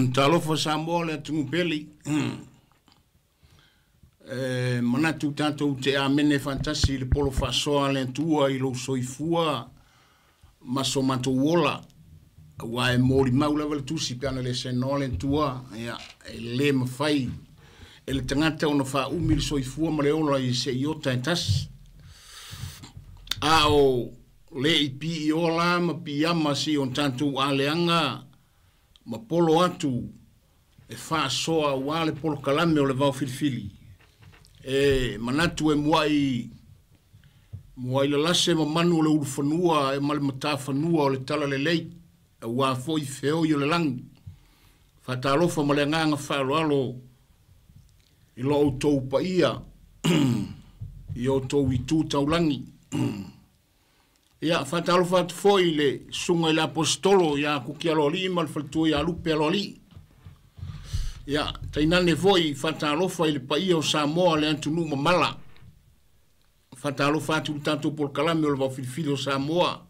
Talofa Samoa le atunuu pele. E manatu tatou te amene faatasi i le polo faasoa a le Atua i lou soifua ma so matou ola, aua e molimau lava le tusi pe ana le senoa le Atua, ia, e le mafai e le tagata ona faaumi le soifua ma le ola i se iota e tasi. A o le i piioa la ma piiama si o tatou aleaga ma polo atu e faasoa aua le polokalame o le vaofilifili, e manatu e muai muai lalase ma manu o le ulufanua e ma le matafanua o le talalelei, aua foi feoi o le lagi. Faatalofa ma le agaga faaaloalo i lo outou paia i outou itu taulagi. Ia, faatalofa atu foi i le susuga i le Aposetolo ia Kuki Aloalii ma le faletua ia Lupe Aloalii. Ia, tainane foi faatalofa i le paia o Samoa le atunuu mamala. Faatalofa atu i le tatou polokalame o le Vaofilifili o Samoa.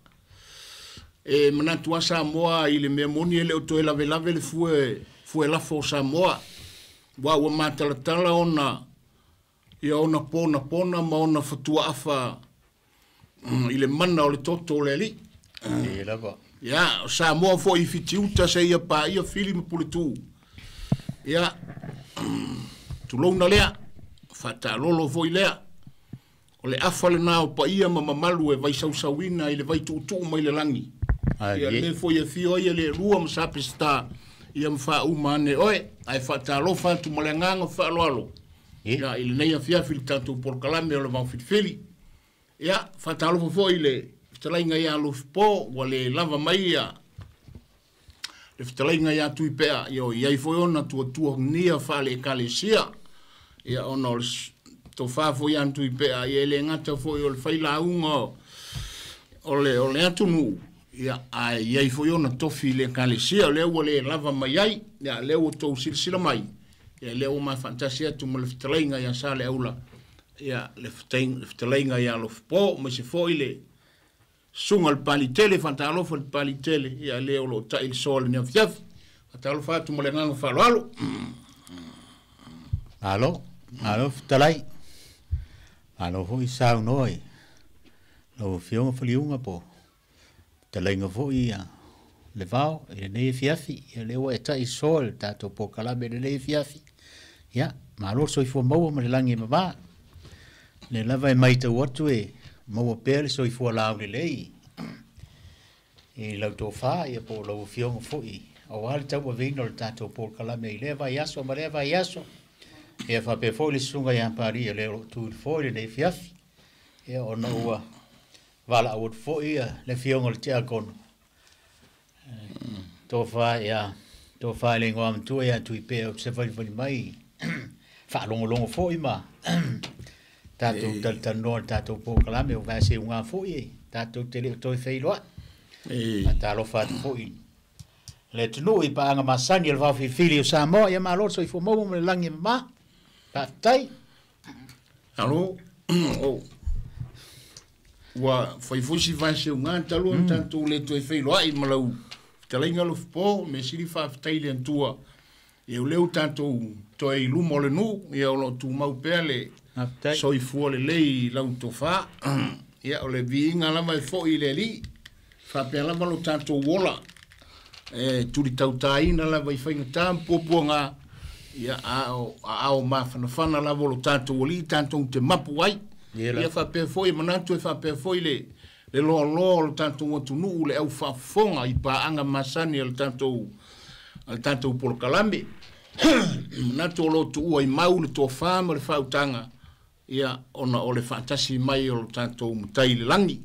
E manatu a Samoa i le mea moni e le o toe lavelave le fue lafo o Samoa. Ua matalatala ona ia ona pona ma ona fatuaafa i le mana o le toto o le alii. E lava. Ia, o Samoa foi i fitiuta se ia pa ia fili ma puletu. Ia, tulouna lea, faatalolo foi lea. O le afa lena o paia ma mamalu e vaisausauina i le vaituutuu mai le lagi. Ia le foi e fio ai le lua ma sapesta ia mafaauma ane oe. Ae faatalofa atu ma le agaga faaaloalo. Ia, i lenei afiafi le tatou polokalame o le Vaofilifili. Ia, faatalofa foi le fetalaiga ia Alofipo, ua le lava mai ia le fetalaiga ia Tuipea, ia o iai foi ona tuatuagia faale ekalesia. Ia ona o le tofa foi ia Tuipea, ia e le gata foi o le failauga o le atunuu, ia ae iai foi ona tofi i le ekalesia, o lea ua le lava mai ai, ia lea ua tou silasila mai, ia lea ua mafaatasi atu ma le fetalaiga ia Saleaula, ia le fetalaiga ia Alofipo, ma se foi le susuga le Palitele, faatalofa le Palitele, ia lea o loo tai le soa le afiafi. Faatalofa atu ma le agaga faaaloalo. Malo, malo fetalai. Malo foi saunoa i lau afioga Faliuga po fetalaiga foi ia le vao i lenei afiafi, ia lea ua e tai soa le tatou polokalame i lenei afiafi. Ia, malo soifua maua ma le lagi e mama. Le lava e maitau atu e maua pea le soifua laulelei i lau tofa, ia po lau afioga foi aua le tauaveina o le tatou polokalame i lea vaiaso ma lea vaiaso. Ia faapea foi le susuga ia Paria lea o loo tu foi lenei afiafi. Ia ona ua valaau atu foi ia le afioga o le Tiakono. Tofa ia, tofa i le igoa matua ia Tuipea ou te savalivali mai faalogologo foi ma tatou talatalanoa le tatou polokalame o vaeseuga foi e tatou te le o toe feiloai. Faatalofa atu foi le atunuu i paaga masani o le Vaofilifili o Samoa. Ia malo le soifua maua ma le lagi e mama. Faafetai. Alo, ua fai foi si vaeseuga talu ona tatou le toe feiloai ma lau fetalaiga Alofipo, mea sili faafetai i le Atua. Ia o lea ua tatou toe i luma o le nuu, ia o loo tumau pea le soifua lelei i lau tofa. Ia o le viiga lava e foi i le Alii, faapea lava lo tatou ola e tulitautaina lava i faigata ma puapuaga, ia a o mafanafana lava o lo tatou Alii tatou te mapu ai. Ia faapea foi manatu e faapea foi le loaloa o lo tatou atunuu, le au faafofoga i paaga masani a le tatou polokalame. Manatu o lo tuua i mau le tofa ma le faautaga, ia ona o le faatasi mai o lo tatou matai i le lagi.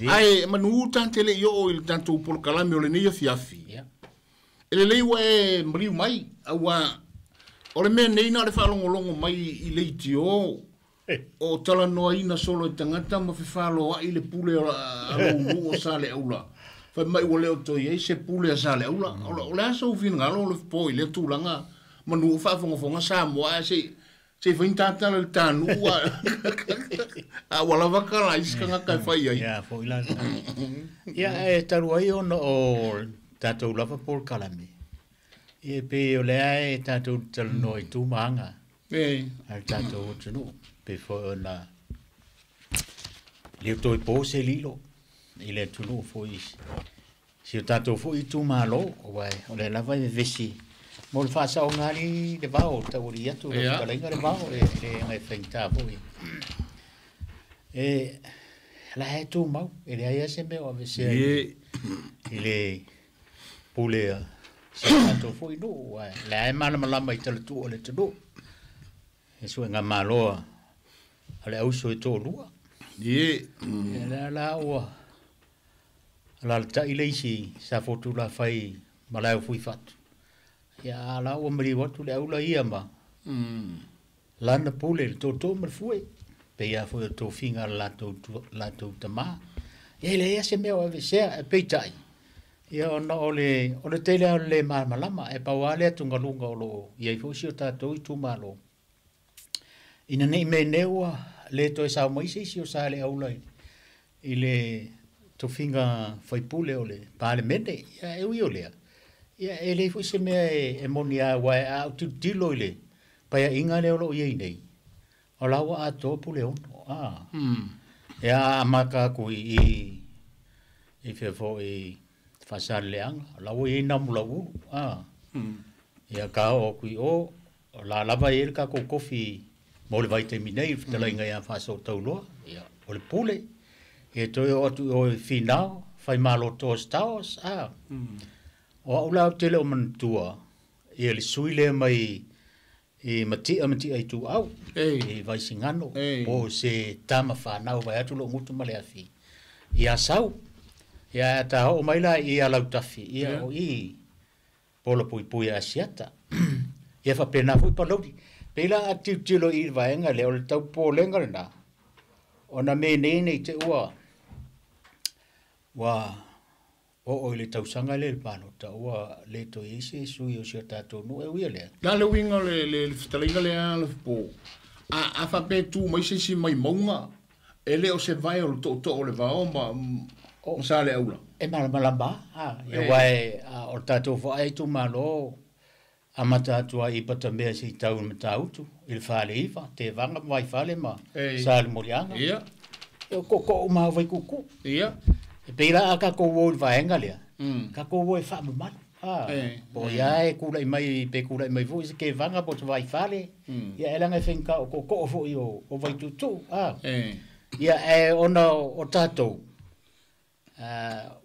Ae manu ta te le i oo i le tatou polokalame o lenei afiafi. E lelei ua e maliu mai, aua o le mea nei na o le faalogologo mai i leitio o talanoaina solo e tagata ma fefaloai le pule a lou nuu o Saleaula. Fai mai ua le o toe ai se pule a Saleaula. O le a sou finagalo o le po i lea tulaga manu o faafogafoga Samoa ae se fai tatala le tanu a ua lava kala isi tagata e fai ai. Ia foi la. Ia e talu ai ona o tatou lava polokalame. Ia pei o lea e tatou talanoa i tu ma aga a le tatou atunuu pei foi ona le toe po se lilo i le atunuu foi si o tatou foi itumalo, aua o lea lava e vevesi mo le faasaoga ali le vao taualii atu le fetalaiga le vao e le e faigata foi. E la e tumau, e leai lava se mea o avesea i le pule a si o tatou foi nuu, aua o lea e malamalama i talatuu o le atunuu. E suega malo a le auso e toalua. Ia lea la ua alalatai le isi sa fotulafai malae o Fuifatu. Ia a la ua maliu atu le aula ia ma lana pule le toto ma le fue. Pei a foi o tofiga a le latou tamā. Ia e leai lava se mea o avesea, e peitai. Ia ona o le tele lava o le le malamalama, e pau lava le atugaluga o lo o i ai foi si o tatou itumalo. Ina ne i mea ua le toe sao mai se isi o sa le aula i le tofiga faipule o le Palemene. Ia e ui o lea, ia e leai foi se mea e moni a, aua a ou tilotilo i le paeaiga lea o lo o i ai nei, o la ua atoa pule ono. Ia amata atu i fea foi Faasaleleaga, o la ua i ai Namulauulu. Ia ka oo atu i o, o la lava e i ai le tatou tofi mo le vaitaimi nei, le fetalaiga ia Faasootauloa, ia o le pule. Ia toe oo atu i o i Finao, Faimalo Toa Stars. O au la ou te le o manatua, ia le sui lea mai i Matia Matia Ituau, i Vaisigano, po o se tama whanau vai atu lo ngutu ma le afi. Ia sau, ia ta oo mai la i a Lautafi, ia o i polo pui pui a Asiata. Ia whapena fui palauri. Peila a tilotilo i vaenga lea o le taupolega lena, ona me nei nei te ua ua oo i le tausaga lea le palota ua le toe i ai se sui o si o tatou nuu e uia lea. La le uiga o le fetalaiga lea le po. A faapea tu mai se isi mai mauga, e le o se vae o le tootoo o le vao ma sa le aula. E malamalama, ia wae o le tatou vaai itumalo amata atu ai i Patamea se i tau i Matautu, i le Faleiva, Tevaga ma Vaifale ma Salimoliaga. Ia. E o kooko ma Vaikuku. Ia. E pei la a tatou o i le vaega lea, tatou o e faamamalu. Po ia e kulai mai, pe kulai mai foi se kevaga po o se Vaifale, ia e laga e faigata o kookoo foi o Vaituutuu. Ia e ona o tatou,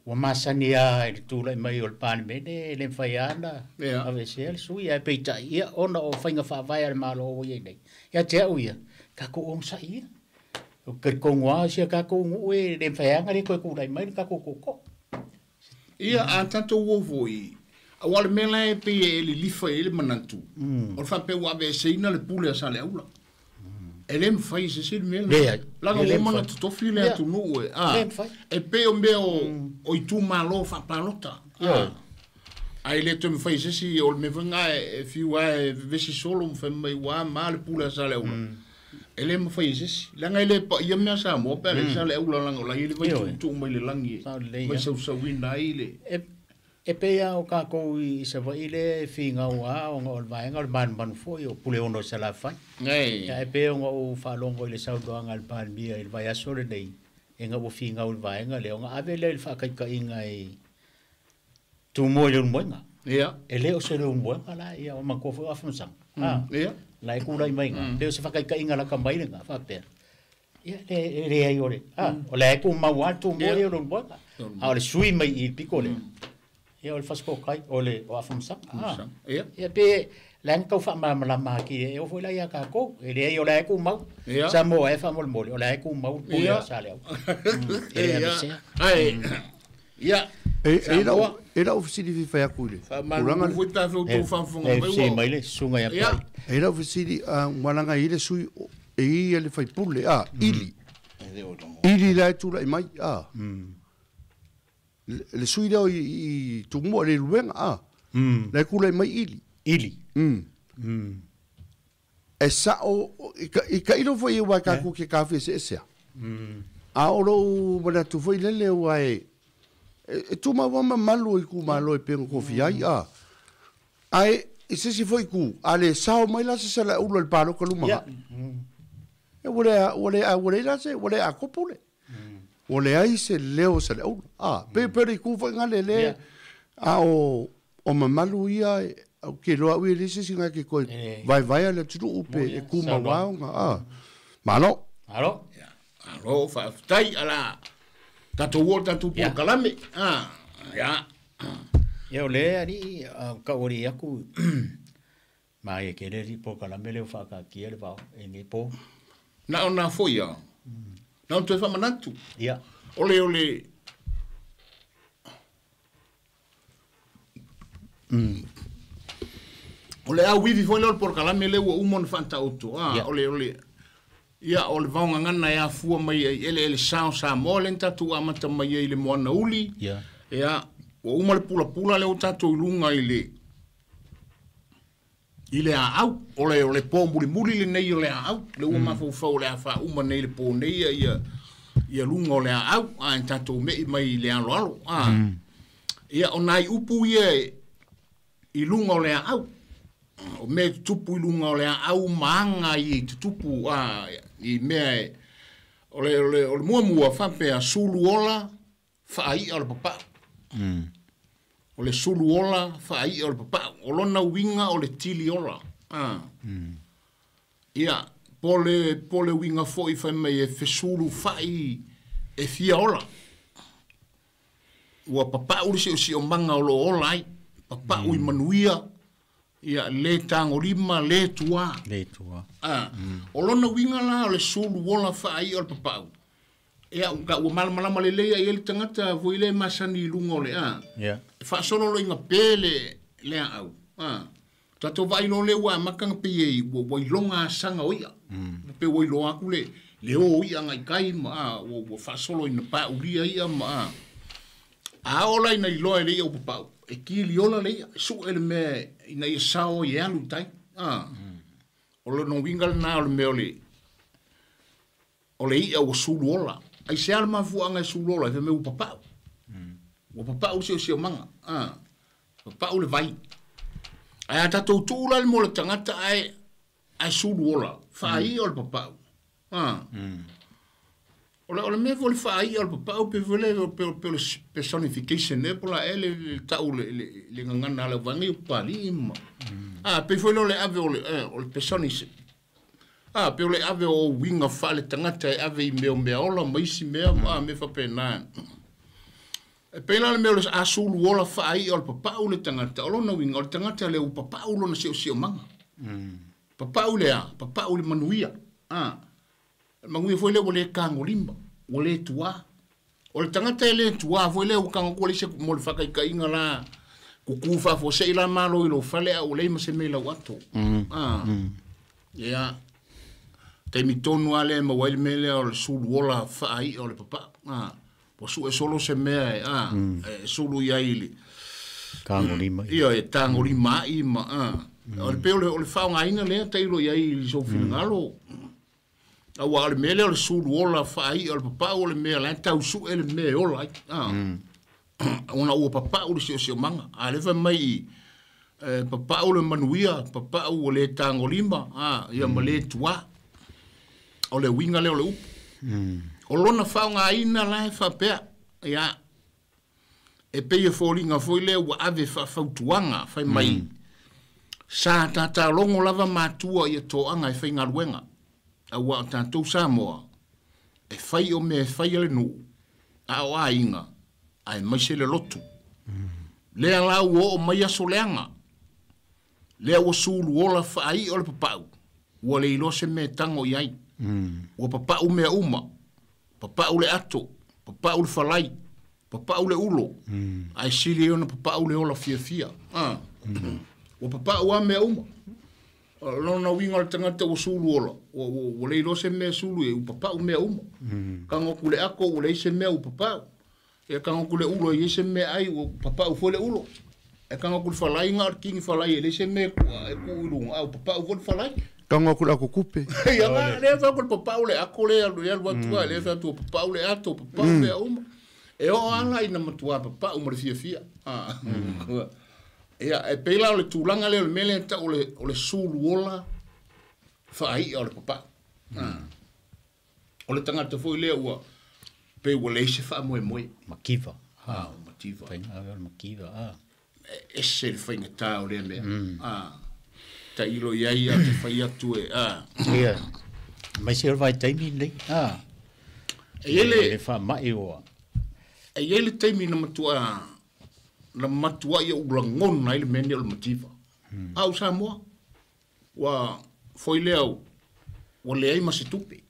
ua masani a i le tulai mai o le Palemene, e le mafai lava ona avesea le sui, ae peitai, ia ona o faiga faavae a le Malo ua i ai nei. Ia te au ia, tatou onosai ia. O talitonu lava si a tatou nuu e le mafai lava ona le toe tulai mai le tatou tootoo. Ia, a tatou o foi, aua o le mea la e pei e lilifa i ai le manatu, o le faapea ua aveeseina le pule a Saleaula. E le mafai e se isi le mea lena. Leaga ua uma ona totofi le atunuu e. E pei o mea o itumalo faapalota. Ae le toe mafai e se isi, o le mea foi lena e fiu lava e vevesi solo ma fai mai ua ma le pule a Saleaula. E le mafai e se isi. Leaga e le paia mea Samoa pe a leai Saleaula leaga o la e i ai le vaituutuu mai le lagi e mai sausauina ai le. E pei lava o tatou i Savaii lea e finau lava ona o le vaega o le manumanu foi o Puleono i Salafai. Ia e pei ona ou faalogo i le saunoaga a le Palemia i le vaiaso lenei, ina ua finau i le vaega lea, ona ave lea i le faataitaiga i Tumua i Leulumoega. E le o se Leulumoega la, ia o matua foi o Afamasaga. La e tulai mai ina, pei o se faataitaiga lata mai lena, faapea. Ia le leai o le, o lea e tumau lava le Tumua ia o Leulumoega. A o le sui mai i le pito lea, ia o le Fasitooutai, o le o Afamasaga. Ia pe la na tau faamalamalama atu e oo foi la ia tatou. E leai o la e tumau. Samoa e faamolemole, o la e tumau le pule a Saleaula. E le avesea. Ai, ia, Samoa. E lau fesili fia fai atu i le tulaga lea. Foi pe a fai outou faafofoga mai ua. E mai le susuga ia Pai. E lau fesili, ua laga i le sui e i le faipule, ili. Ili la e tulai mai, Le sui lea i Tumua, le Luega, la e tulai mai ili. Ili. E sao, i tailo foi ua e tatou te tafia eseese a. A o lou manatu foi lele ua e tumau lava mamalu o itumalo e pei ona tofia ai, Ae i se isi foi itu, a le sao mai la se Saleaula i le palota lumanai, ia ua le ua le ua leai la se ua le akopo le. Ua leai se leo o Saleaula. A, pei pei o le itu foi lena lea, a o o mamalu ia ou te iloa au ia e leai se isi na te toe vaevaea le atunuu pe e tumau lava ona, a. Malo. Malo. Malo, faafetai ala tatou o tatou polokalame. A, ia. Ia o le alii taualii atu maia tele alii polokalame lea ua faataatia le vao i lenei po. Na ona foi a. Na ona toe faamanatu. Ia. O le o le auivi foi lea o le polokalame lea ua uma ona faataoto. A, o le ia o le vaogagana e afua mai ai eleele sao Samoa lea na tatou amata mai ai i le moana uli. Ia, ua uma le pulapula lea ua tatou i luga i le aau. O le po mulimuli lenei o le aau. Le ua mafaufau o le a faauma nei le po nei ia ia luga o le aau. A, e tatou mei mai i le aloalo. A. Ia, o nai upu ia i luga o le aau. O mea e tutupu i luga o le aau ma aga i tutupu a, i mea e, o le muamua faapea sulu ola faaia o le papau. O le sulu ola faaia o le papau. O lona uiga o le tili ola. A. Ia, po le uiga foi fai mai e fesulu fai e fia ola. Ua papau le siosiomaga o lo o ola ai. Papau i manuia, ia le tagolima, le tuā. Le tua. A, o lona uiga la o le sulu ola faaia o le papau. Ia, ua malamalama lelei ai le tagata foi le masani i luga o le a. E faasolo loiga pe le aau. A. Tatou vaai loa lea ua amata ona pei e ua iloga asaga o ia. Pe ua iloa atu le o ia agai kai ma a, ua faasolo ina paulia ia ma a. A oo la ina iloa e le ia ua papau, e kili ola le ia, sue le mea ina ia sao ai e alu i tai. A. O lona uiga lena o le mea o le ia ua sulu ola. Ai se ala mafuaaga e sulu ola, e fai mai ua papau. Ua papau le siosiomaga. A. Papau le vai. Ae a tatou tuu la le mo le tagata ae sulu ola, faaia o le papau. A. O le mea foi le faaia o le papau pe foi le pe o le personification e po la e le tau le gagana a le vaega o papalii ma. A, pe foi lea o le ave o le personis. A, pe o le ave o uiga faale tagata e ave i mea o mea ola ma isi mea ma mea faapena. E pei la le mea o le a sulu ola faaia o le papau le tagata, o lona uiga o le tagata lea ua papau lona siosiomaga. Papau le a, papau le manuia. A, manuia foi lea ua le tagolima, ua le tuā. O le tagata e le tuā foi lea ua tago atu le mo le faataitaiga la, kuku faafuasei la malo i lou fale a ua leai ma se mea i lau ato. A, ia, taimi tonu lava lea e maua ai le mea lea o le sulu ola faaia o le papau. A, ua sue solo se mea e, a, e sulu i ai le, Tagolima. Ia, e tagolima ai ma, a. O le pei o le faaaogaina lea tailo i ai i sou finagalo. Aua o le mea lea o le sulu ola faaia o le papau o le mea la e tau sue le mea e ola ai. A. Ona ua papau le siosiomaga. A lea fai mai e, papau le manuia, papau ua le tagolima, a, ia ma le tuā. O le uiga lea o le upu. O lona faaaogaina la e faapea, ia, e pei e foliga foi lea ua ave faafautuaga fai mai sa tatalogo lava matua ia toaga e faigaluega aua o tatou Samoa e fai o mea e faia le nuu a o aiga aemaise le lotu lea la ua oo mai aso leaga lea ua sulu ola faaia o le papau ua le iloa se mea e tago i ai ua papau mea uma papau le ato papau le falai papau le ulo ae sili ai ona papau le ola fiafia ah. Ua papau a mea uma. O lona uiga o le tagata ua sulu ola ua le iloa se mea sulu e ua papau mea uma tago atu le ato ua leai se mea ua papau ia tago atu le ulo e iai se mea ai ua papau foi le ulo e tago atu le falai na o le kini falai e leai se mea e tuu i luga a ua papau foi le falai. Tago atu le ato tupe. Ia na lea fai atu le papau le ato lea alu alu atu ai lea fai atu ua papau le ato papau mea uma e oo ala ina matua papau ma le fiafia ah. Ia, e pei la o le tulaga lea o le mea lea e tau o le suluola faaia o le papau. O le tagata foi lea ua pei ua leai se faamoemoe. Mativa. Mativa. Faiga o le mativa. Ese le faigata o lea mea. Tailo i ai a te fai atu e. Ia. Mai se o le vaitaimi lenei. E i ai le faamai ua. E i ai le taimi na matua na matua ia ulagona ai le mea nei o le mativa. A o Samoa ua foi lea ua leai ma se tupe.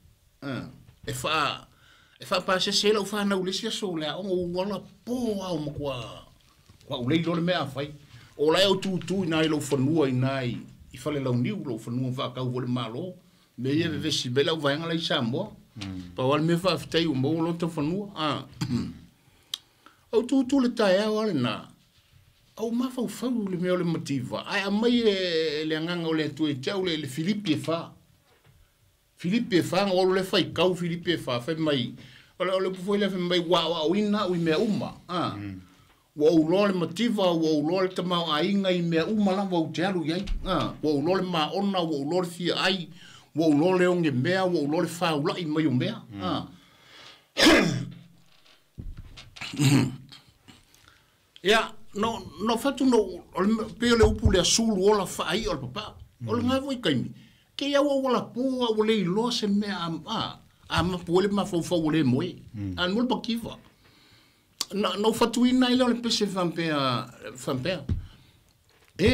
E fa e faapasese lau fanau le isi aso le aoga ua ala po ao matua ua ulei loa le mea a fai. O la e au tutu i nai lou fanua i nai i fale launiu lou fanua faakau foi le Malo. Me ia vevesi mai lau vaega la i Samoa. Pau lava le mea faafetai ua maua lota fanua. Au tutu le taeao a lena. Au mafaufau le mea o le mativa. Ae aumai e le agaga o le Atua ia te au le Filipi e 4. Filipi e 4, na ou alu lea faitau Filipi e 4, fai mai, o le upu foi lea fai mai, ua aoaoina au i mea uma. Ua ou iloa le mativa, ua ou iloa le tamaoaiga i mea uma lava ou te alu i ai. Ua ou iloa le maona, ua ou iloa le fia ai, ua ou iloa le oge mea, ua ou iloa le faulai mai o mea. Ia, no fatu no, pei o le upu lea sulu ola faaia o le papau. O le lena foi taimi, ke i au au ala po a ua le iloa se mea a mapu ai le mafaufau ua le moe. A mo le mativa. Na ou fatuina ai lea o le pese faapea. E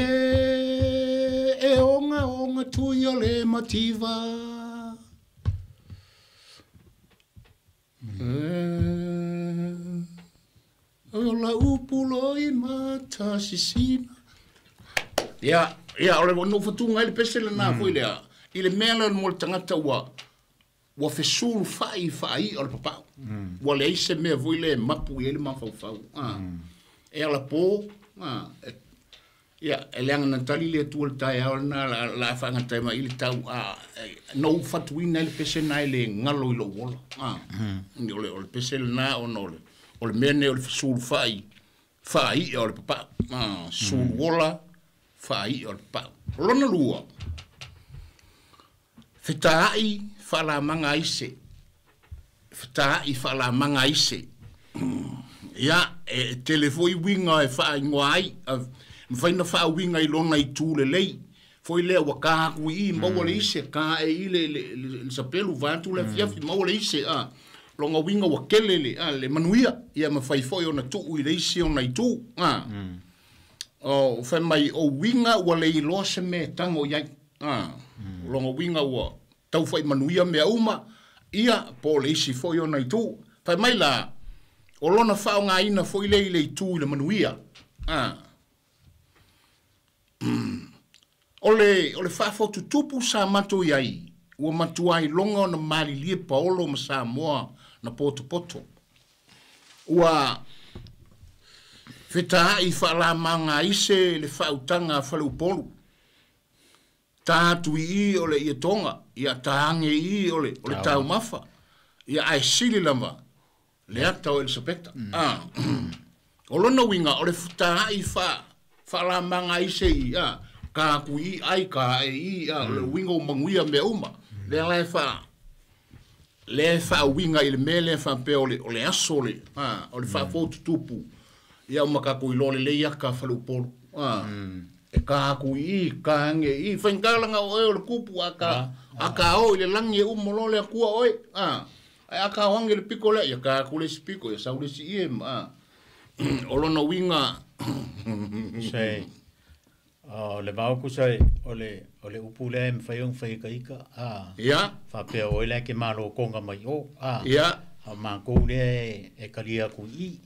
onga onga tui o le mativa. O la upu i mata sisina. Ia, ia, o le no fatunga ai le pese lena foi lea. I le mea lea mo le tagata ua fesulu fai fai o le papau. Ua leai se mea foi lea e mapu i ai le mafaufau. E ala po, ia, e leaga na tali le Atua le taeao lena la faagatai mai i le tau. Na ou fatuina ai le pese na e le galo i lou ola. O le pese lena ona o le mea nei o le fesulu fai faaia o le papau. Sulu ola faaia o le papau. O lona lua, fetaai faalamaga ai se. Fetaai faalamaga ai se. Ia, e tele foi uiga e faaingoa ai. Mafai na faauiga i lona itu lelei. Foi lea ua ka aku i maua le ise, ka e i le sapelu vaeatu le afiafi maua le ise. Longa uiga ua kele le manuia. Ia mafai foi ona tuu i le isi ona itu. O fai mai o uiga ua le iloa se mea e tago i ai. Longa uiga ua taufai manuia mea uma, ia po le isi foi ona itu. Fai mai la, o lona faaaogaina foi lea i le itu i le manuia. O le faafotutupu sa matou i ai, ua matua iloga ona malilie paolo ma Samoa na potopoto. Ua fetaai faalamaga ai se le faautaga a Faleupolu. Ta atu i o le ietoga, ia ta age i o le taumafa, ia ae sili lava le ata o Elisapeta. O lona uiga o le fetaai faalamaga ai se i, ka aku i ai ka e i, o le uiga o manuia mea uma. Lea la e lea faauiga i le mea lea faapea o le aso o le faafotutupu. Ia o makako i loa lelei aka Faleupolu. E ka aku i, ka age i, faigalaga o oe o le kupu a ka o i le lagi e uma loa le Atua oe. Ae a ka o age le piko lea, ia ka aku le isi piko, ia sau le isi ie. O lona uiga. Se o le vao sa o le upu lea e mafai ona fai ikaika. Ia. Faapea oi la ke malo konga mai o. Ia. A makou lea e kalia aku i.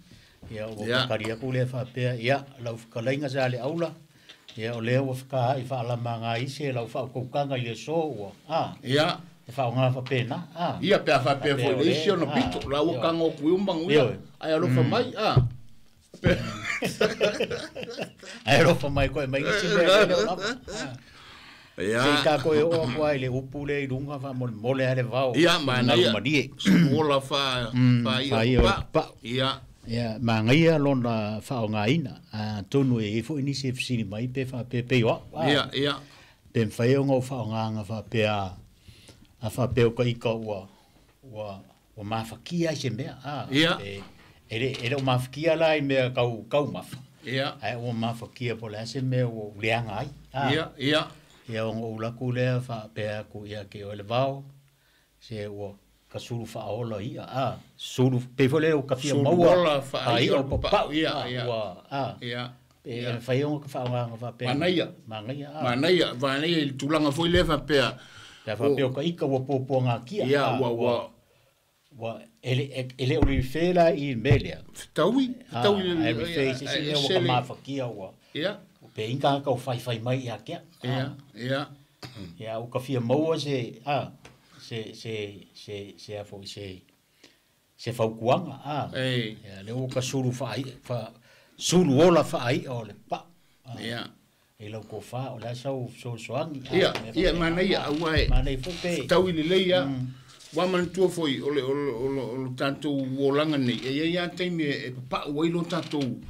Ia ua kalia aku lea faapea ia lau fekalaiga sa le aula. Ia o lea ua fekaai faalamaga ai se lau faaukaukanga i le aso ua. Ia. E faaaoga faapena. Ia pe a faapea foi le isi ona pito. La ua tago aku i uma manuia. Ae alofa mai. Ae alofa mai koe mai isi mea le o lava. Ia. Se i tākou e oo aku ai le upu lea i luga faamolemole a le vao. Ia, manaia. Malie. Sulu ola faaia Faaia o le papau. Papau. Ia. Ia magaia lona faaaogāina atonu e iai foʻi nisi e fesili mai pe faapea pei o a'u Ia, ia. Pe mafai ona ou faaaogāga faapea a faapea o ka ika ua ua ua mafakia ai se mea a Ia. E e le e le o mafakia la i mea kau taumafa Ia. ae ua mafakia po o le a se mea ua ou leaga ai a Ia, ia. Ia ona ou laku lea faapea atu ia te oe le vao se ua kasulu faaola ia a sulu pe foi lea ua kafia Sulu maua ola faaia a ia o o papau, papau ia, a ia. ua a Ia. pe Ia. e fai ona ka faaaogāga faapea Manaia. manaia a Manaia, manaia i le tulaga foi lea faapea. Pe a faapea o ka ika ua puapuagatia Ia, a ua ua ua ua e le e le o le refer la i le mea lea fetaui, a fetaui ae refer i se isi mea ua ka mafakia ua Ia, pe inga ka o faifai mai ia ke a ia, ia. Ia ua kafia maua se a se se se se a foi se se fautuaga a Ei. Ia lea ua kasulu faai fa sulu ola faai o le pa a Ia. I lau tofa o le a sau fesoasoani a Ia, mea ia faapena manaia a aua e manaia foi pe fetaui lelei a. Ua manatua foi o le o le o le o le tatou olaga nei e iai a taimi e papau ai lo tatou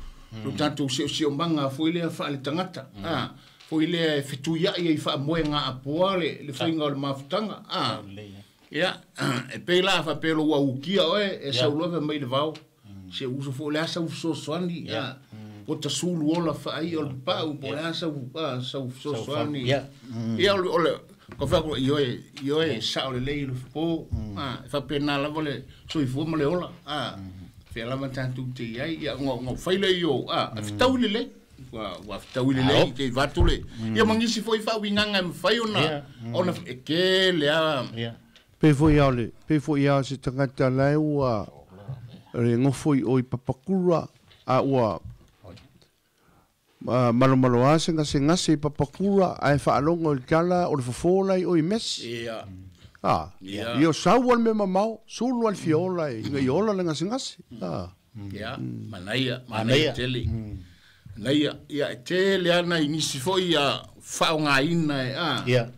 lo tatou siosiomaga foi lea faaletagata a foi lea e fetuiai ai faamoega apoa le le faiga o le mafutaga a. Ia, e pei la faapea lou aukia oe e sauloa fai mai le vao. Se uso foi le a sau fesoasoani a. Po tasulu ola faai o le papau po o le a sau a sau fesoasoani. Ia. Ia o le o le ka fai atu ioe ioe sao lelei le fofo a e faapena lava le soifua ma le ola a. Fea lava tatou te iai ia ona ona fai lea i o a e fetaui lelei. Ua ua fetaui lelei te i vatu le. Ia ma nisi foi faauigaga e mafai ona ona e tele a. Ia. Pe foi a o le pe foi a o se tagata la e ua le gofo i o i Papakura a ua malomaloa se gasegase i Papakura ae faalogo i le tala o le fofo la i o i Mesi. Ia. A Ia. ia o sau a le mea mamao sulu a le fia ola ina ia ola le gasegase. A Ia, manaia, manaia Manaia. tele. Manaia, ia e tele ana i nisi foi ia faaaogāina e a. Ia.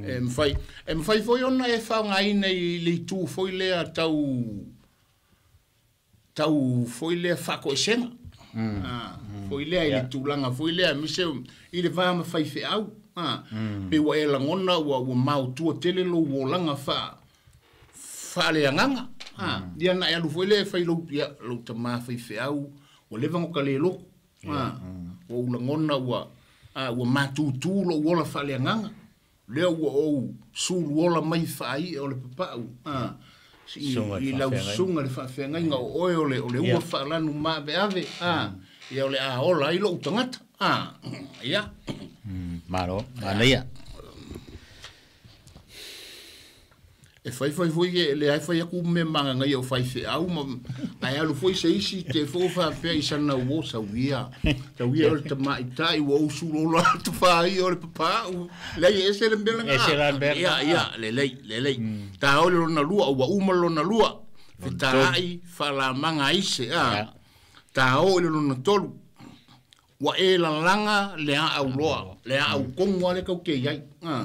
E mafai, e mafai foi ona e faaaogāina i le itu foi lea tau tau foi lea faakoesega. A, foi lea i le tulaga foi lea aemaise i le va ma faifeau. A, pe ua e lagona ua ua maotua tele lou olaga faa faaleagaga. A, ia na e alu foi lea e fai lou ia lou tamā faifeau ua leva ona ka le loku. A, ua ou lagona ua a ua matutū lou ola faaleagaga. Lea ua ou sulu ola mai faaia o le papau. A, i Susuga i i le lau faafeagaiga. susuga le faafeagaiga o oe o le o le ua Ia. faalanu maaveave. A, ia o le a ola ai lou tagata. A, ia. Malo, manaia. E fai fai foi e le ai fai aku me magagai o faifeau ma ae alu foi se isi te fo faapea i sana uo sauia. Sauia o le tamaitai ua ou sulu ola atu faai o le papau. Leai e ese le mea lena. Ese la le mea Ia, lena. ia, lelei, lelei. Ta ole lona lua, ua uma lona lua. Fetaai, faalamaga ai se, a. Ia. Ta o i le lona tolu. Ua e lalaga le aau loa, le aau kogu lava lea tatou te iai. A.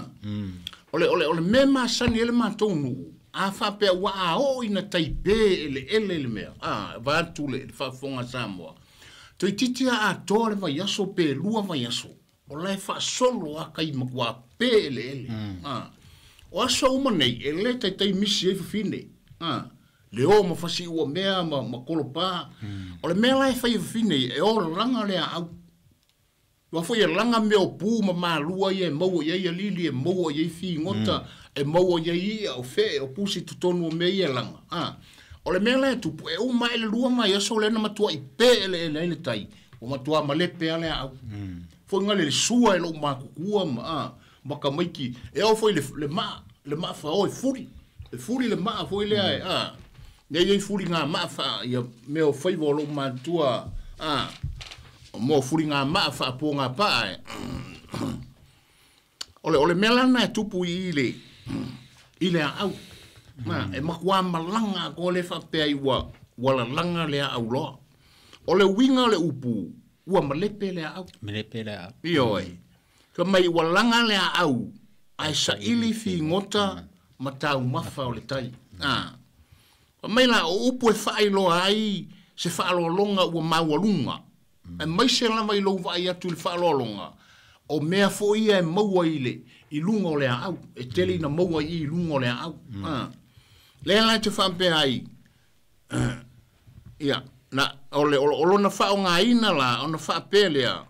O le o le o le mea masani ai le matou nuu, a faapea ua a oo ina taipē eleele le mea. A, vaeatu le faafofoga a Samoa. Toeitiiti a atoa le vaiaso pe lua vaiaso. O la e faasolo a kai matuā pē eleele. A. O aso uma nei, e lē taitai misi ai fafine. A. Le o ma fasiua mea ma, ma kolopā. O le mea la e fai e fafine, e o lalaga le aau. Ua foi e laga mea o pu ma malua ia e maua i ai alili e maua i ai figota e maua i ai i'a o fe'e o pusi totonu o mea ia e laga. A. O le mea la e tupu, e uma ae le lua vaiaso lea na matua'i pē eleele ai le tai, ua matuā malepe a le aau. Foi gale le sua e lo'u matutua ma a, ma tamaiti, e oo foi le le maa, le maa faoa e fuli. E fuli le maa foi lea e a, nei ai fuligā maa faa ia mea o faiva o lo'u matua a, mo fuligā maa faapogapaa e. O le o le mea lana e tupu i le i le aau. Ma e matuā malaga atoa le faapea ai ua ua lalaga le aau loa. O le uiga o le upu ua malepe le aau. Melepe le aau. Ioe. Ka mai ua laga le aau ae saili figota ma taumafa o le tai. A. Fai mai la o upu e faailoa ai se faaaloaloga ua maualuga. Aemaise lava i lou vaai atu i le faaaloaloga, o mea foi ia e maua i le i luga o le aau, e tele ina maua i i luga o le aau. Lea la e te faapea ai, ia, na, o le o lona faaaogaina la, ona faapea lea,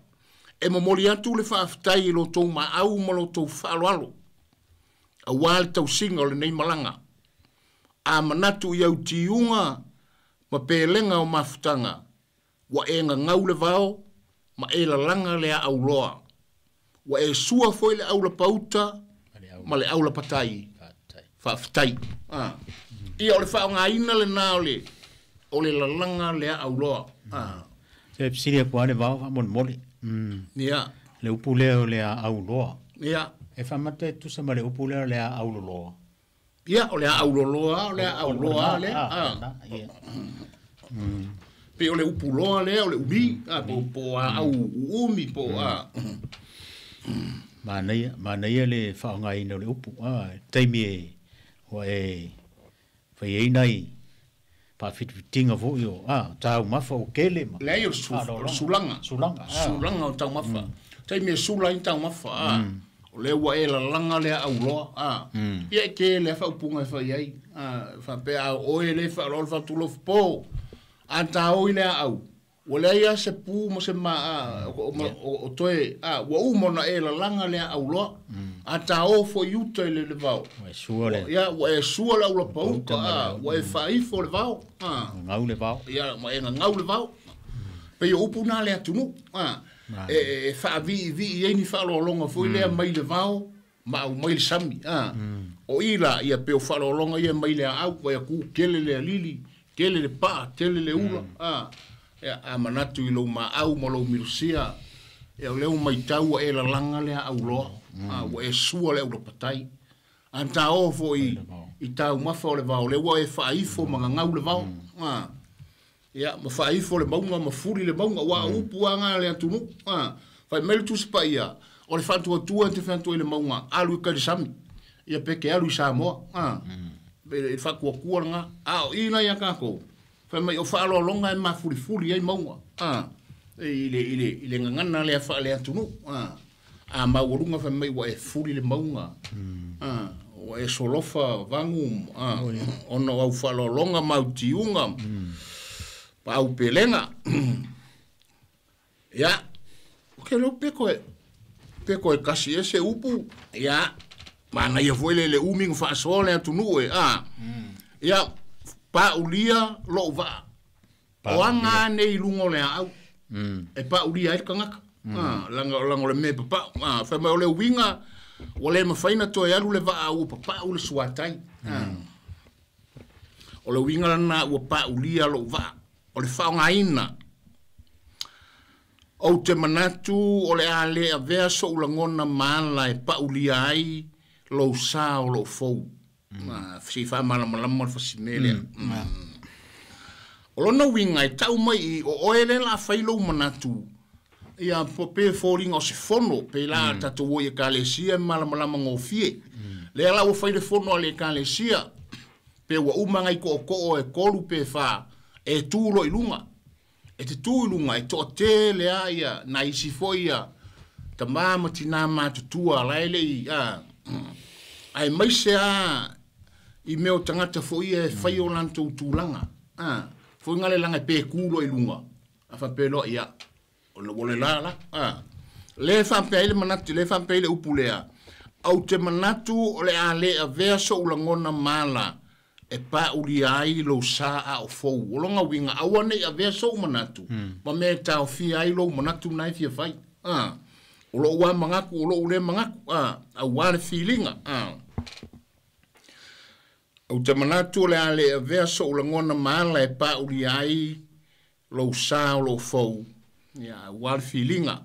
e momoli atu le faafetai i lo outou maau ma lo outou faaaloalo, aua le tausiga o lenei malaga. A manatu i au tiuga ma pelega o mafutaga, ua e gagau le vao ma e lalaga le aauloa. Ua e sua foi le aulapauta ma le aulapatai. Faafetai. Ia o le faaaogaina lena o le lalaga le aauloa. Se fesili atu lava le vao faamolemole. Ia. Le upu lea o le aauloa. Ia. E faamata e tusa ma le upu lea o le aauloloa. Ia, o le aauloloa, o le aauloa lea. Pe o le upu loa lea, o le umi, po aau uumi, po a. Manaia, manaia le faaaogaina o le upu. Taimi e ua e fai ai nai faafitafitiga foi o taumafa o kele ma. Leai o le sulaga. Sulaga. Sulaga o taumafa. Taimi e sula ai taumafa. O lea ua e lalaga le aauloa. Ia e tele a faaupuga e fai ai. Faapea a oe le faaloalo le faatulofu a taoi le aau. Ua leai a se pu ma se ma o toe ua uma ona e lalaga le aauloa. A taō foi i uta i le vao. Ua e sua le. Ia, ua e sua le aulapauta. Ua e faaifo le vao. Gagau le vao. Ia, ua e gagau le vao. Pei o upu na le atunuu. E faaviivii ai ni faaaloaloga foi lea mai le vao ma aumai le sami. O i la, ia pe o faaaloaloga ia mai le aau, vai aku tele le alili, tele le paa, tele le ula. Ia, a manatu i lou maau ma lou milusia, ia o lea ua matau ua e lalaga le aauloa, ua e sua le aulapatai. A taō foi i taumafa o le vao, lea ua e faaifo ma gagau le vao. Ia, ma faaifo le mauga ma fuli le mauga, ua upu aga le atunuu. Fai mai le Tusi Paia, o le faatuatua e te featua i le mauga, alu i kai le sami. Ia pe ke alu i Samoa. E faatuatua lena. A o i la ia kākou, fai mai o faaaloaloga e mafulifuli ai mauga. I le gagana lea faale atunuu. A maualuga fai mai ua e fuli le mauga. Ua e solofa vagu ona o au faaaloaloga ma au tiuga. Ma au pelega. Ia, o ke leo peko e kasi e se upu. Ia, manaia foi le umi nga faasoa le atunuu e. Ia, paulia lou vaa. O aga nei i luga o le aau. E paulia ai le tagata. Laga o le mea papau. Fai mai o le uiga, ua le mafai na toe alu le vaa ua papau le suatai. O le uiga lana ua paulia lou vaa. O le faaaogaina. Ou te manatu o le a le avea so'u lagona ma ala e paulia ai lou sa o lou fou. Se i faamalamalama le fasimea lea. O lona uiga e tau mai i o oe lea la fai lou manatu. Ia pe foliga o se fono, pe la tatou o i ekalesia e malamalama gofie. Lea la ua fai le fono a le ekalesia, pe ua uma ngai ko'oko'o e 3 pe 4, e tu lo i luga. E te tu i luga, e to'atele a ia, na isi foi ia, tamā ma tinā matutua la e lei, ae maise a i mea o tagata foi ia e fai o latou tulaga. Foi ga le laga e pe ku lo i luga. A faapea loa, ia, o le la la. Le faapea ai le manatu, le faapea ai le upu lea. Ou te manatu o le a le avea so'u lagona ma ala e paulia ai lou sa a o fou. O longa uiga, aua nei avea so'u manatu, ma mea e taofia ai lou manatu na e fia fai. O lou a magaku, o lou le magaku, auā le filiga. Ou te manatu o le a le avea so'u lagona ma ala e paulia ai lou sa o lou fou. Ia, auā le filiga.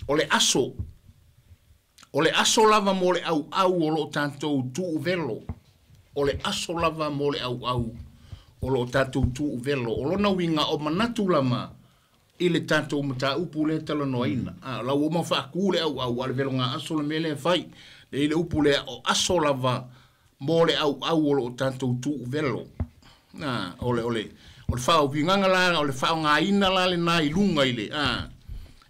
O le aso. O le aso lava mo le auau o loo tatou tuuvelo. O le aso lava mo le auau o loo tatou tuuvelo. O lona uiga o manatu lama i le tatou mataupu le talanoaina. La ua uma faakū le auau a le veloga aso le mea lea e fai. Le i le upu lea o aso lava mo le auau o loo tatou tuuvelo. Na o le o le o le faauigaga la o le faaaogaina la lenā i luga i le a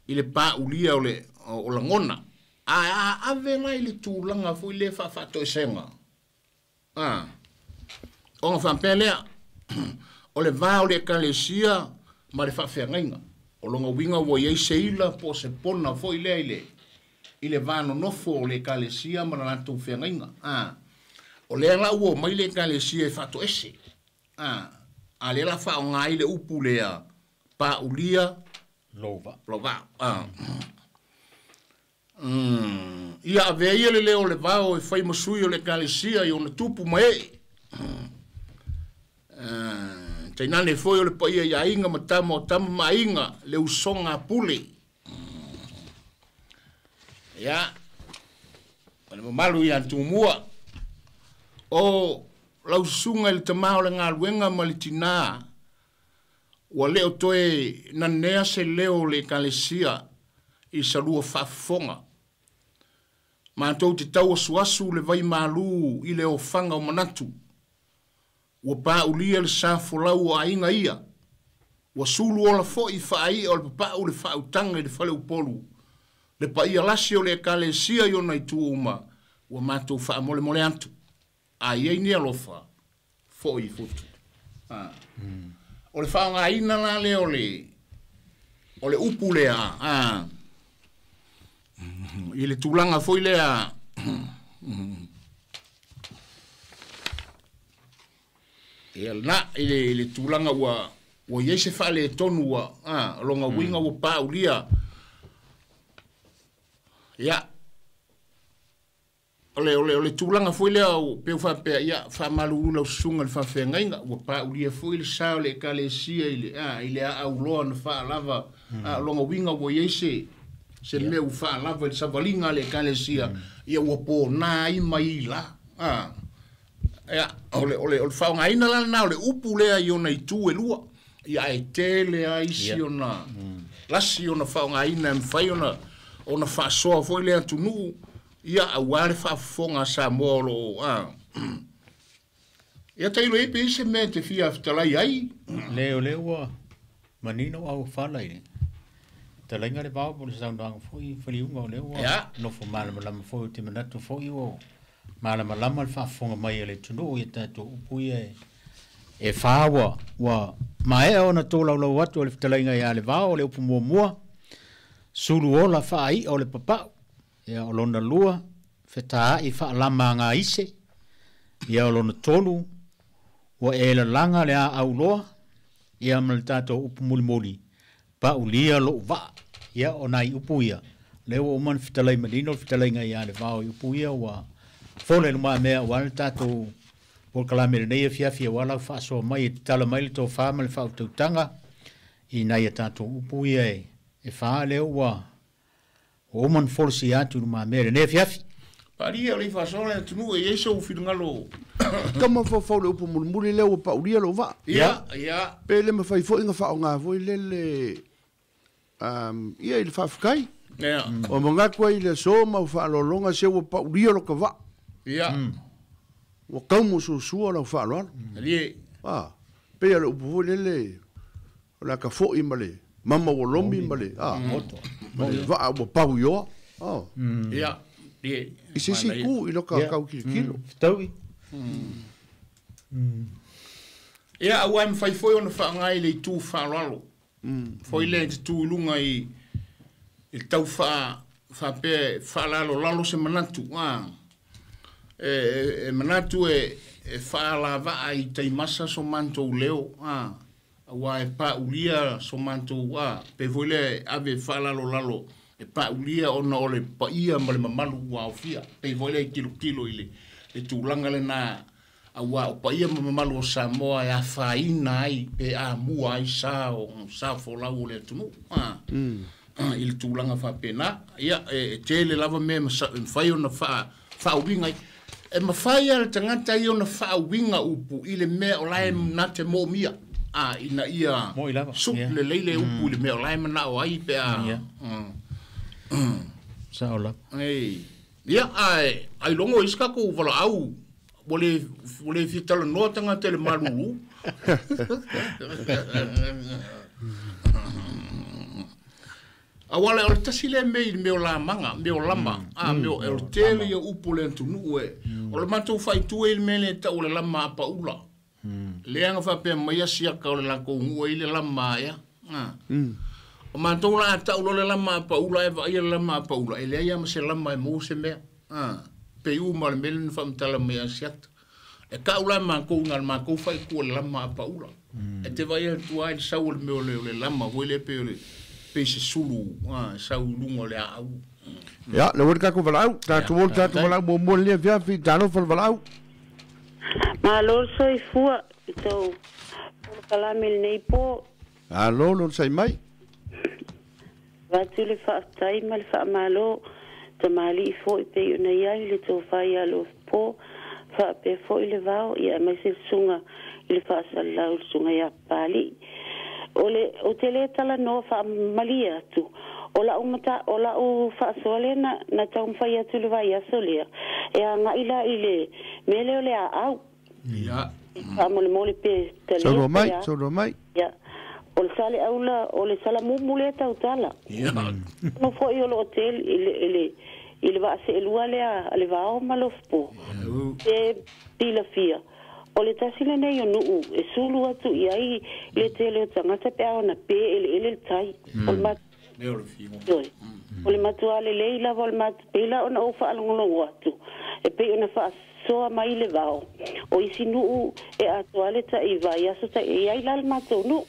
i le paulia o le o lagona ae a ave la i le tulaga foi lea faafaatoesega a ona faapea lea o le va o le ekalesia ma le faafeagaiga o lona uiga ua iai seila po o se pona foi lea i le va nonofo o le ekalesia ma le latou feagaiga a o lea la ua omai le ekalesia e faatoese a a lea la faaaoga ai le upu lea paulia Lou vaa. Lou vaa a ia avea ia le leo o le vao e fai ma sui o le ekalesia i ona tupu ma ee tainane foi o le paia i aiga ma tama o tama ma aiga le usoga a pule ia o le mamalu ia Tumua o lau susuga i le tamā o le galuega ma le tinā ua le o toe nanea se leo o le ekalesia i salua faafofoga matou te tau asuasu le vaimalū i le ofaga o manatu ua paulia le sa folau o aiga ia ua sulu ola fo'i faai'a o le papa'u le faautaga i le faleupolu le paia lasi o le ekalesia i ona itu uma ua matou faamolemole atu a iai ni alofa fo'i i futu o le faaaogaina la lea o le upu lea a i le tulaga foi lea ia lena i le tulaga ua iai se faaletonu ua a lona uiga ua paulia ia o le tulaga foi lea pe faapea ia faamalulu lau susuga i le faafeagaiga ua paulia foi le sa o le ekalesia i le a i le aauloa na faalava a lona uiga ua iai se mea ua faalava i le savaliga a le ekalesia ia ua pōnā ai mai la a ia o le faaaogaina la lena o le upu lea i ona itu e lua ia ae tele ai isi ona lasi ona faaaogaina e mafai ona faasoa foi le atunuu ia auā le faafofoga a Samoa o loo a ia tailo ai pe i se mea te fia fetalai ai. Le o lea ua manino au fala i le talaiga le vao po le saunoaga foi faliuga o lea ua nofo malamalama foi o te manatu foi ua malamalama le faafofoga mai a le atunuu ia tatou upu ia e fa ua maea ona tolaulau atu o le fetalaiga ia le vao o le upu muamua sulu ola faai'a o le papa'u ia o lona lua fetaa'i faalama ise ia o lona tolu ua e lalaga le aauloa ia ma le tatou upu mulimuli paulia lo'u vaa ia o nai upu ia lea ua uma ona fetalai manino le fetalaiga ia le vao i upu ia ua fole lumamea ua le tatou polokalame lenei afiafi aua lau faasoa mai e tatala mai le tofā ma le faautautaga i nai a tatou upu ia e fa lea ua uma ona folasia atu i lumamea lenei afiafi. Palia o le faasoa le atunuu e iai sou finagalo. Kama faufau le upu mulimuli lea ua paulia lou vaa. Ia. Pe le mafai foi na faaaoga foi lele ia i le faafetai. O manatu ai i le aso ma faalologa se ua paulia lo ka vaa. Ua kaumo suasua lau faaaloalo. Alie. A pe ia le upu foi lele o le aka fo'i ma le mama ua lomi ma le a moto ma le vaa ua pau ioa. Oh. Ia. Ie. I se isi ku i loka kau kilokilo. Fetaui. Ia auā e mafai foi ona faaaoga i le itu faaaloalo foi lea te tu i luga i le tau faa faapea faalalolalo se manatu a e manatu e faalavaa i taimasa so matou leo a auā e paulia so matou a pe foi lea ave faalalolalo e paulia ona o le paia ma le mamalu ua aofia pe foi lea i tilotilo i le tulaga lenā auā o paia ma mamalu o Samoa e afaina ai pe amua ai sa o sa folau o le atunuu a i le tulaga faapena ia e tele lava mea e mafai ona faauiga ai e mafai a le tagata ia ona faauiga upu i le mea o lae na te moomia a ina ia Mo'i lava, sup lelei le upu i le mea o lae manao ai pe a Sao lava. Ei. Ia, ai, ai logo isi kako valaau, ua le fia talanoa tagata i le malulu. Awale o le tasi le mei le meo la manga, meo lama, a meo e o le tele ia upu le antunuu e. O le matou faitu e le mele tau o le lama a paula. Leaga faapea mai asiaka o le lakou nuu ai le lama ea. O matou la tau lo le lama a paula e vaai le lama a paula e leai ma se lama e mo se mea. Pe uma le mele na faamatala mai asiata. E kau la makou na le makou faitu o le lama a paula. E te vaai atu ai le sau o le mea o le lama foi le pe o le pe se sulu sau lunga le au. Ya, le word ka ko valau, ta tu wol ta tu valau mo mo le via fi talo fal valau. Malo soifua to kalame nei po. Alo lo sai mai. Vatu le faafetai ma le faamalo tamali foi pe ona iai le tofai alo po faape foi le vao ia mai se sunga i le faasalau le sunga ia pali. O le o tele tala no faamalia atu. O la umata o la u faasoa na na taumafai atu le vaiaso lea. E aga'i la i le mea lea o le aau. Ia. Faamolemole pe talia. Saunoa mai, saunoa mai. Ia. O le saleaula o le salamumu lea tautala. Ia. No fo'i o loo tele i le vaaseelua lea a le vao ma lofopo. E tilafia. O le tasi lenei o nuu e sulu atu i ai le tele o tagata pe a ona pe eleele le tai. O le matu o le matua lelei lava o le matu pei la ona ou faalogologo atu. E pei ona faasoa mai le vao. O isi nuu e atoa le ta'i vaiaso ta'i ai la le matou nuu.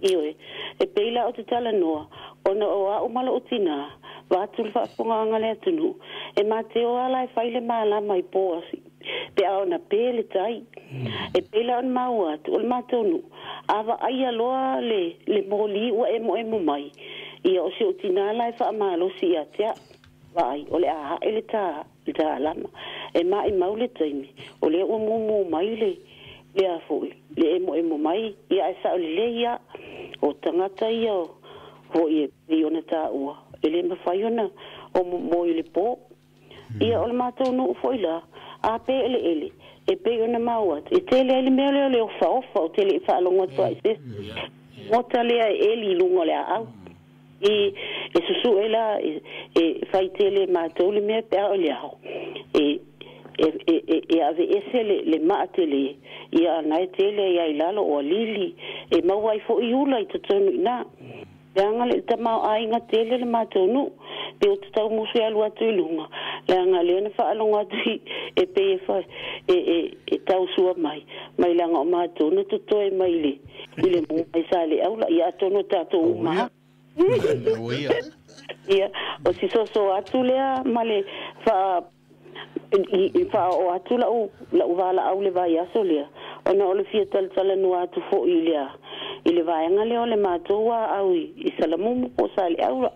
Ioe, e pei la o te talanoa, ona o a'u ma lo'u tinā, vaatu le faafofogaaga le atunuu, e mateo ala e fai le malama i po asi, pe a ona pe le tai. E pei la ona maua atu, o le matou nuu, a vaaia loa le moli ua emoemo mai, ia o si o tinā la e faamalosi ia te a'u, vaai, o le a hae le tālama, e ma'i mau le taimi, o lea ua mumu mai le lea fo'i le emoemo mai ia e sa'o lelei ia o tagata ia fo'i e pei ona tāua e lē mafai ona o mo i le pō ia o le matou nuu fo'i la a pe eleele e pei ona maua atu e tele ai le mea lea o le ofaofa o te le'i faalogo atu ai se mota lea e eli i luga o le aau i e susu'e la e faitele matou le mea pe a o le ao e e ave ese le maa tele ia na e tele ia i lalo o alili e maua ai fo'i ula i totonu iina leaga le tamaoaiga tele le matou nuu pe o tatau musu e alu atu i luga leaga lea na faalogo atu e pei e fa e tausua mai mai leaga o matou na totoe mai i le mu mai sa le aula ia atonu tatou uma ia o si soso atu lea ma le fa i faaoo atu la'u valaau le vaiaso lea ona o le fia talatalanoa atu fo'i lea i le vaega lea o le matou aau i Salamumu po o Saleaula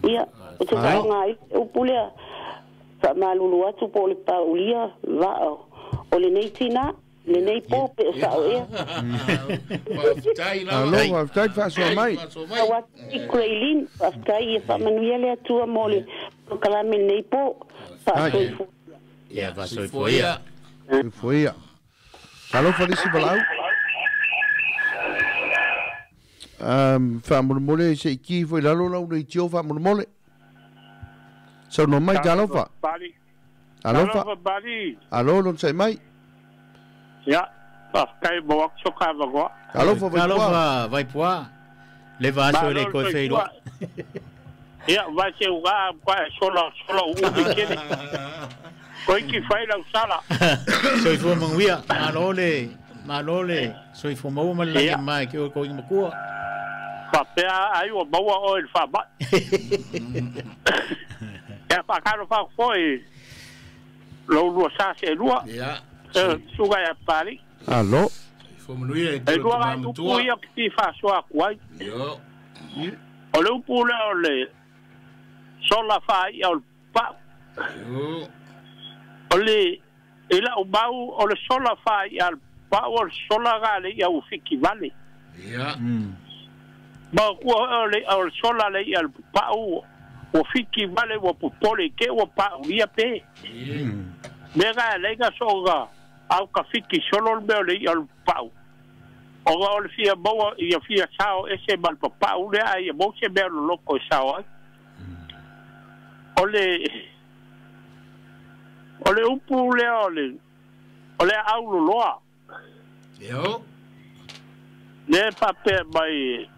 ia o te faaaoga ai upu lea faamalulu atu po o le paulia vaa o lenei tinā lenei po pe o sa'o ea. Faafetai lava. Alo, faafetai faasoa mai. Au atu i Graylin, faafetai ia faamanuia le Atua mo le polokalame lenei po. Faasoifua. Ia faasoifua ia. Soifua ia. Talofa le isi valaau. Faamolemole se i ki foi lalo lau leitio faamolemole. Saunoa mai talofa. Alofa. Talofa Pali. Alo lon sai mai. Ia, faafetai mo aku soka avanoa. Alofa Vaipua. Talofa Vaipua. Le vaaso le koe feiloa. Ia, vai se uga pa sola sola u i kele. Koi ki fai lau sala. Soifua manuia. Malo le malo le soifua maua ma le lagi mai ke o ko makua. Faapea ai ua maua oe i le faama'i. Ia faakalo faafoi lou lua sa seelua. Ia. Suga ia Pali. Alo. Soifua manuia e E te lua tama gai upu matua. ia ki faasoa atu ai. Io. O le upu lea o le sola faaia o le pa'u. Io. O le i la'u mau o le sola faaia le pa'u o le sola ga le ia ua fiki vale. Ia. Ma kua o le sola le ia le pa'u ua fiki vale ua popole ke ua pa'ulia pe. Mea ga le ga soga au ka fiki solo le mea o le ia o le pa'u. O ga o le fia maua ia fia sao ese ma le papau lea ae ia maua se mea loloko e sao ai. O le upu lea o le auloloa. Io. Le faapea mai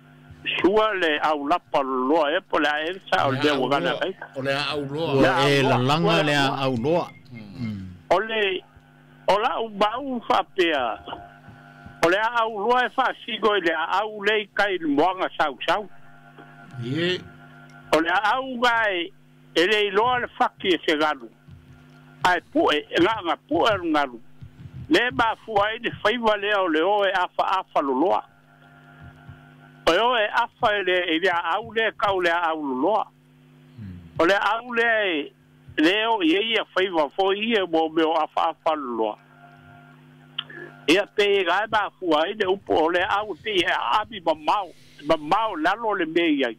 sua le aulapa loloa e po le aelsa o le mea ua gana ai. O le auloa. Ua e lalaga le auloa. O le o lau mau faapea o le auloa e faasigo i le aau le i kai le moaga sausau. Ie. O le aau ga e le iloa le faki e se galu. Ae pue, e gaga pue le galu. Le mafua ai le faiva lea o le o e afaafa loloa. O e o e afa i le aau lea kau le aau loloa. O le aau lea e o i ia faiva foi ia mo mea o afaafa loloa. Ia pe e gae mafua ai le upu o le aau pe e aabi mamao, mamao lalo le mea i ai.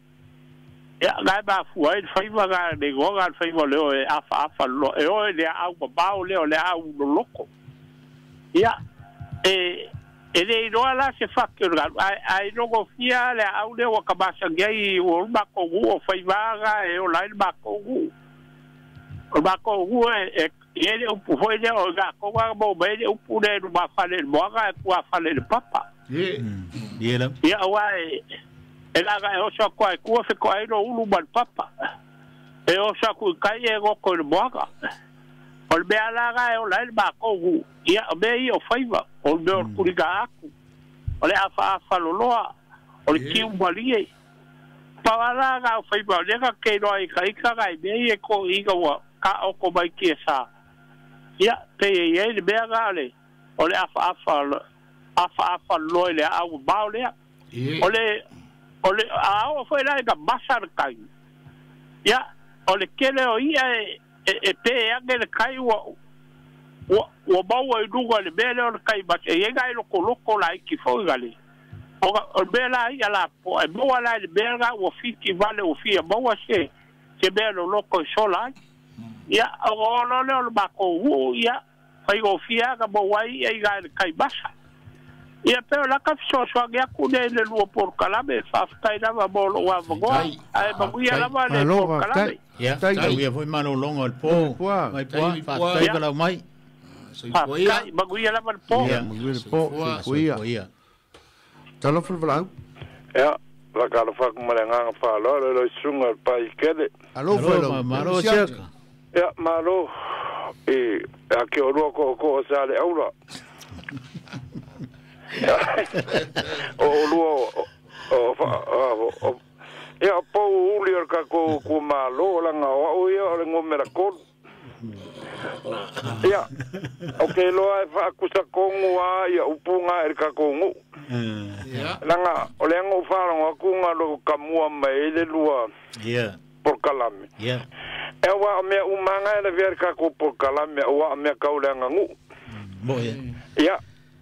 Ia gae mafua ai le faiva ga le goga le faiva le o e afaafa loloa. E o e le aau mamao lea o le aau loloko. Ia, e le iloa la se faki o le galu, ai logo fia le au lea ua kamasangi ai o le makou o faivaga e ola ai le makou uu. O le makou uu e i le upu foi lea o gakou aga mo mai le upu lea i lumafale i le moaga e tuafale i le papa. Ie la. Ia aua e laga e oso aku ai kua fekoai lo ulu ma le papa. E oso aku i kai e goko i le moaga. O le mea laga e ola ai le makou uu. Ia, o mea ia o faiva, o le mea o le kuliga aku, o le afaafa loloa, o le kiu malie. Pau ala ga o faiva, o lea ka keiloa i ka ika ga i mea ia ko iga ua ka oko mai kia sa. Ia, pe e i le mea ga o le afaafa loloa i le au mao lea. O le a o foi la i ka masa le kai. Ia, o le kele o ia e pe e ange le kai ua ua maua i luga le mea lea o le kai masa. E iai gai loko loko la iki foi gale. O le mea la ia la po e maua la i le mea ga ua fiti vale ua fia maua se mea loloko i sola ai. Ia, o olo lea o le makou uu ia, faigofie aga maua ai ia i gai le kai masa. Ia pe o laka fesoasoani aku lea i le lua polokalame, faafetai lava mo lou avanoa. Ae manuia lava le polokalame. Ia, tau ia foi malologa o le po. Mai pua, faafetai valau mai. Faafetai, manuia lava le po. Ia, manuia le po, soifua. Talofa le valau. Ia, lakalofa aku ma le agaga faaaloalo le susuga o le paikele. Alofa lau. Malo siaka. Ia, malo i a ke o lua ko'oko'o sa le aula. O lua o ia pou uli o le kakou kumalo laga o a'u ia o le gomera kolu. Ia, o ke loa e faakusakogu a ia upuga e le kakou gu'u. Laga o le aga ou faalogo akuga lou kamua mai ai le lua polokalame. E ua o mea umaga e lavea le kakou polokalame ua o mea kau le agagu'u. Ia,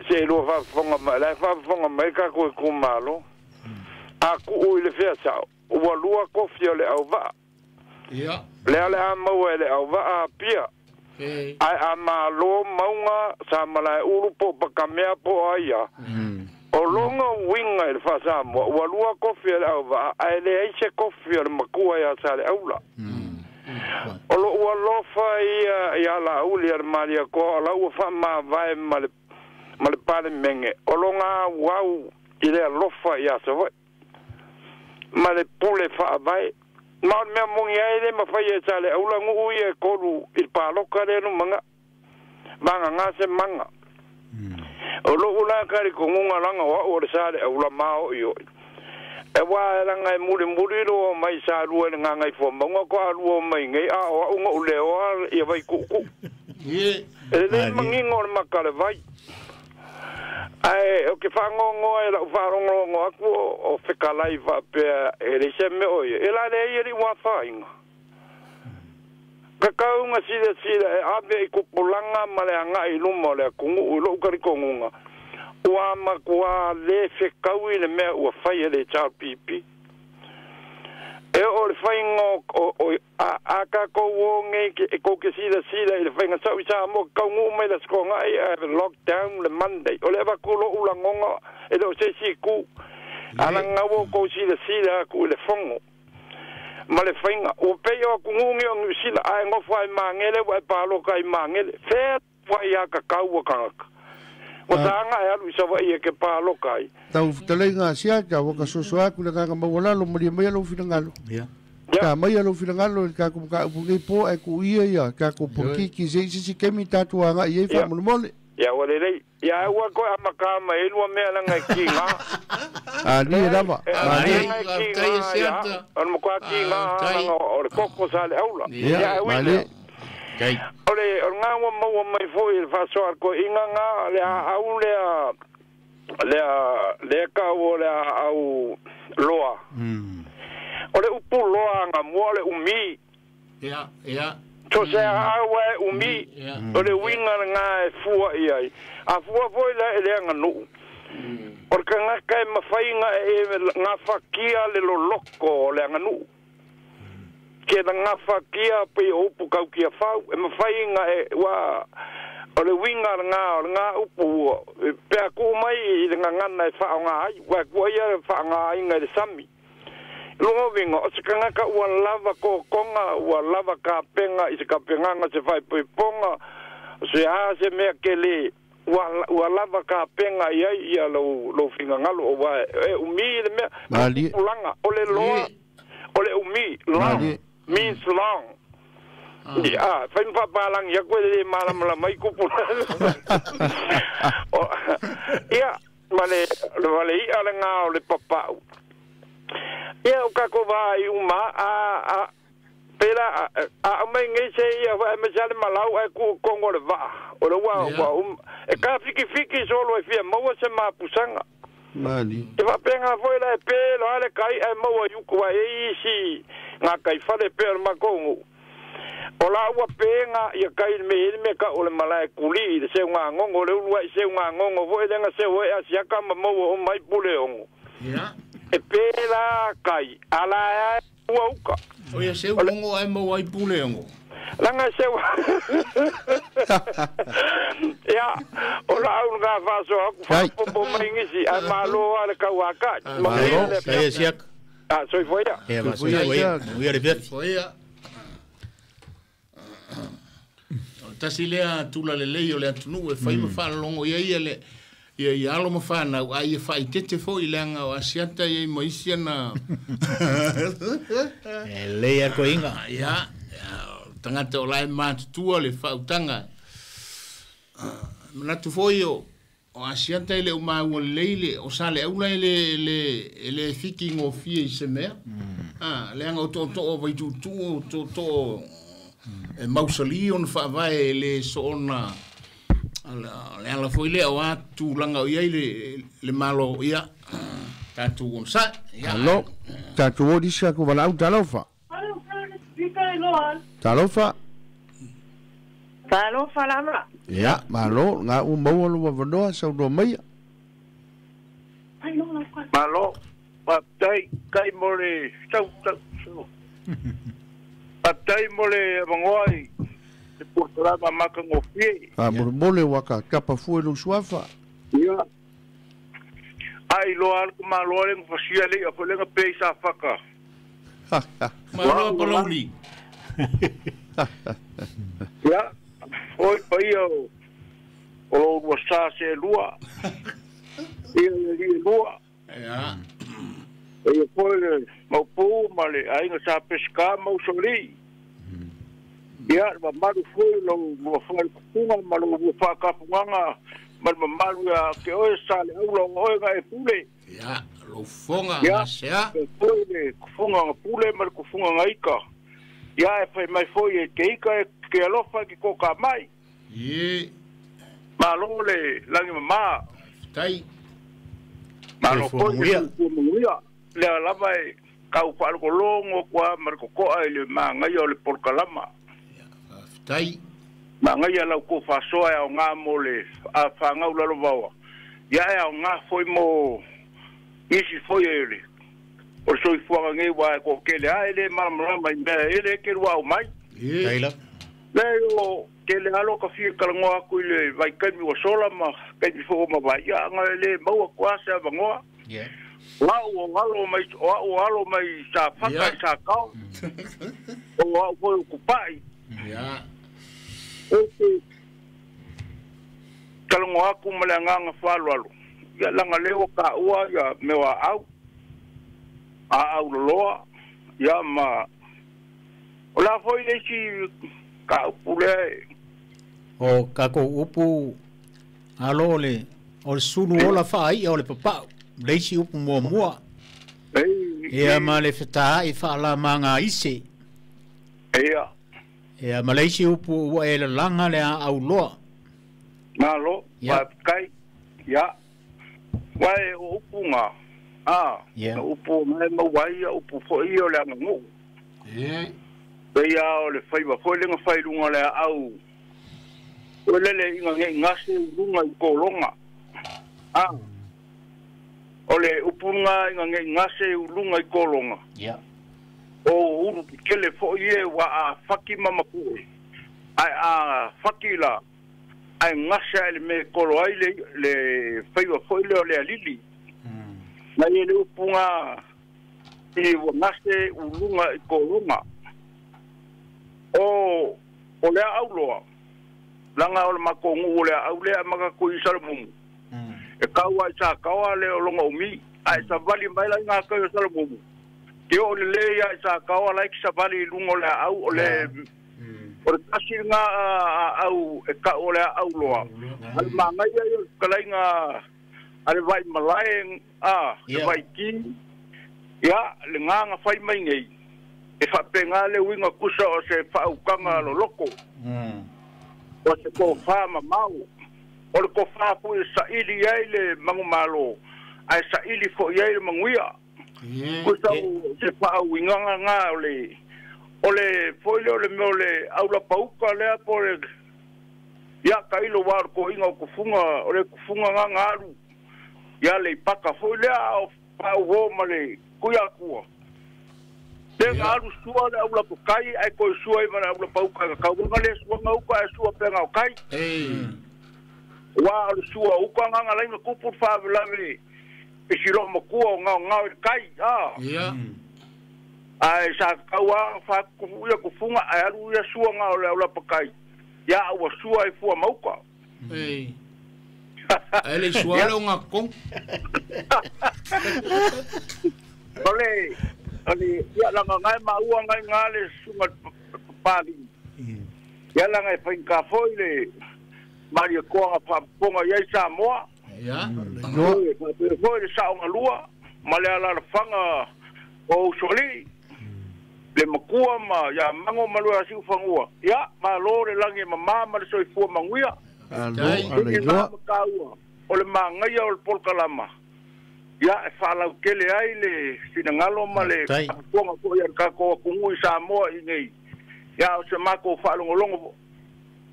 se lua faafofoga mai lae faafofoga mai kakou e kumalo. A ku'u i le feasa'o ua lua kofi o le auvaa. Lea le a maua e le auvaa apia. Ae a malo mauga sa malae ulu po o pakamea po o aia. O loga uiga i le faasamoa ua lua kofi o le auvaa ae leai se kofi o le makua iā sa le aula. O lo'u alofa ia iā laauli a le maliakoa o lau ua faamavae ma le palemege o loga auau i le alofa iā sava'i ma le pule faavae. Ma o le mea mogi ai le mafai e sa le aula guu ia e kolu i le paloka lea numaga'a magagā se maga. O lo'u la kalikoguga laga o a'u o le sa le aula mao'i o'i. E wā e langa e mulimuli loa mai sa lua i le gagaifuamauga ko a lua mai nei a o a'u ga'u leoa ia vai ku'uku'u. E lelei magiga o le maka le vai. Ae o ke faagogoa e la'u faalogologo aku o fekalai faapea e leai se mea o ia. E la leai e li'u afaaiga. Kakauga silasila e ave i kupulaga ma le aga'i i luma o le akugu'u i lo'u kalikoguga. Ua makuā lē fekaui le mea ua fai e le HRPP. E o o le whainga o a ka kou o nge e kou ke sila sila i le whainga sau i sa mo kau ngu mai la skonga i a lockdown le Monday. O le ava kulo ula ngonga e le o se si ku. Ala ngau o kou sila sila ku i le whango. Ma le whainga. O pei o ku ngungi o ngu sila a e ngofo ai mangele wa e pāloka i mangele. Whea wai a ka kau o kangaka. O tānga e alu i sawa i e ke pāloka ai. Tau talenga siaka waka soso aku le kaka mawalalo maria mai alo finangalo. Ka mai alo finangalo le ka ka upungi po e ku ia ia ka ku pukiki se se kemi tatu anga ia fa mole. Ia wale lei. Ia ua ko amaka mai lua mea langa ki ngā. A ni lava. A ni ki ngā. On mo kwa ki ngā langa o le koko sa le aula. Ia male. O le o ngā wa maua mai foi le fasoa ko inga ngā le au le le ka o le au loa. O le upu loa ngā mua le umi. Ia, ia. To se au e umi. O le winga ngā e fua i ai. A fua foi le e lea ngā nuu. O le kangaka e mawhainga e ngā whakia le loloko o le ngā nuu. Ke ngā whakia pe o upu kau kia whau. E mawhainga e wā... O le winga ngā o le ngā upu ua. Pea ku mai i le ngā ngana e wha o ngā ai. Wā kua ia e wha ngā ai ngā le sami. Lunga winga, o se kangaka ua lava ko konga, ua lava ka penga, i se ka penganga se whai ponga, se a se mea ke le, ua lava ka penga i ai ia lo finga ngalo, o wā e umi le mea, ulanga, o le loa, o le umi, long, means long. Ah, fai mpapalang ia koe le malamala mai kupu. Ia, male le ia le ngā o le papau. Ia o kako vā i uma, a pela, a mai ngei se ia, e me sale malau e ku kongo le vaa. O le ua, e ka fiki fiki solo e fia maua se mapusanga. Mani. E wapenga foi la e pelo ale kai e maua yuku wa e isi ngā kai whale pe o le makongu. O la ua penga ia kai me me ka o le malae kuli le se ngā ngongo le ulua i se ngā ngongo foi le nga se oe asiaka ma maua o mai pule ongo. Ia. E pela kai ala e ua uka. O ia se ngongo e maua i pule ongo. Langa se Ia, o la au ngā whaso aku whapopo mai ngisi a malo a le kauaka. Malo, ia siak. Ah, soi foia. Ia, soi foia. Ia le fiat. Foia. Tasi lea tula le lei o le atunu e whai ma whalongo ia ia le ia ia alo ma whanau a ia whaitete fo i leanga o asiata ia i maisi ana e lei a koinga. Ia, tangata o lae mātutua le whautanga. Manatu foi o asiata i le umaua lei le o sa le aula e le fiki ngofia i se mea. Leanga o toto o vaitutu o toto e mausali ona whaavae le soona le ala foi lea o atu langa o iai le malo ia tātou ona sa. Alo, tātou o disa ko walau talofa. Talofa. Talofa lama. Ia, malo, ngā u maua lua wanoa sau noa maia. Malo, patai kai mo le sau sau. Patai mo le mangoai te portalama makangofie. A mole waka kapa fue lo suafa. Ia. Ai loa al kuma loa le fasia le a le pe sa faka. Malo palauli. Ia. Oi pai o lo ua sa se lua. Ia le lua. Ia. Ia foi le maupu ma le ainga sa pesca mau soli. Ia ma maru foi lo ua foi kupunga ma lo ua whakapunganga ma le mamalu ia ke oe sa le aula o oe nga e pule. Ia, lo fonga nga sea. Ia, foi le kufunga nga pule ma le kufunga nga ika. Ia e whai mai foi e te ika e ke alofa ke koka mai. Ie. Malo le langi mama. Tai. Malo foi le kumunguia. Lea lava e kau whaalukolongo kua marikokoa i le maangaia o le porkalama. Tai. Maangaia lau ko whasoa e au ngā mo le a whangau lalo vaoa. Ia e au ngā foi mo isi foi e le. O le soifuaga nei ua e toʻatele a e lē malamalama i mea e lē kelu au mai. Taila. Le o tele alo ka fia kalanoa aku i le vaitaimi ua sola ma taimi foʻo ma vaia aga e lē maua kuase avanoa. O a'u o alo mai o a'u o alo mai sa faka i sa kao. O a'u foi o kupa'i. O te kalanoa aku ma le agaga faaaloalo. Ia laga lea ua kāua ia mea o aau. Aau loloa. Ia ma o la foi le isi ka upu lea e. O kākou upu alo o le o le sulu ola faaia o le papau. Le isi upu muamua. Ia ma le fetaai faalamāgā ise. Ia. Ia ma le isi upu ua e lalaga le aauloa. Malo, faafetai. Ia. Uae o upu ga. A. O upu mai maua ai ia upu foʻi ia o le aganuu. Pei a o le faiva foi le gafai luga o le aau. O lele iga nei gase luga i kologa. A. O le upu ga iga nei gase luga i kologa. O ulu kele foʻi e ua a faki ma mapuʻe. Ae a faki la ae gase ae le mea e kolo ai le le faiva foʻi lea o le alili. Na ia le upu ga i ua gase uluga i kologa. O o le aauloa. Laga o le makou nuu o le aau lea makakou i Salamumu. E kau ai sa kaoa le o loga umi. Ae savali mai la i ngā kai o Salamumu. Te o le le ia i sa kaoa lai ki savali i lunga o le aau o le o le tasi ngā aau e ka o le aau loa. Ale mangai ai o le kalaiga a le vai malae a le vai ki. Ia le ngā whai mai nei. E whapenga le uinga kusa o se whaukanga loloko. O se ko wha ma mau. O le ko wha pui sa ili ai le mangumalo. Ai sa ili fo i ai le manguia. Kusa o se whau inganga ngā o le o le foile o le mea o le aula pauka lea po le ia ka ilo wa o ko inga o kufunga o le kufunga ngā ngāru. Ia le ipaka foi lea o whau ho ma le kuia kua. Te ngā alu sua le aula pakai ai koe sua i ma le aula pauka ka kauanga le sua ngauka e sua penga o kai. Wa o le sua uka nganga lainga kupu whawelave e silo makua o ngao ngao i le kai. Ai sa kaua whakufu ia kufunga ai alu ia sua ngao le aula pakai. Ia ua sua i fua mauka. Ai le sua le o ngā kong. Ole ale ia langa ngai maua ngai ngā le sunga pali. Ia langa e whainga foi le Maria Koanga whaponga ia i Samoa. Ia. Foi le saonga lua, ma le ala whanga o usoli. Le makua ma ia mango malua asiu whangua. Ia, ma lo le langi ma maa ma le soifua manguia. Alo, ale loa. O le maangaia o le polokalama. Ia e whaalau kele ai le sinangalo ma le apuponga ko ia kako akungu i Samoa i nei. Ia o se mako whaalongolongo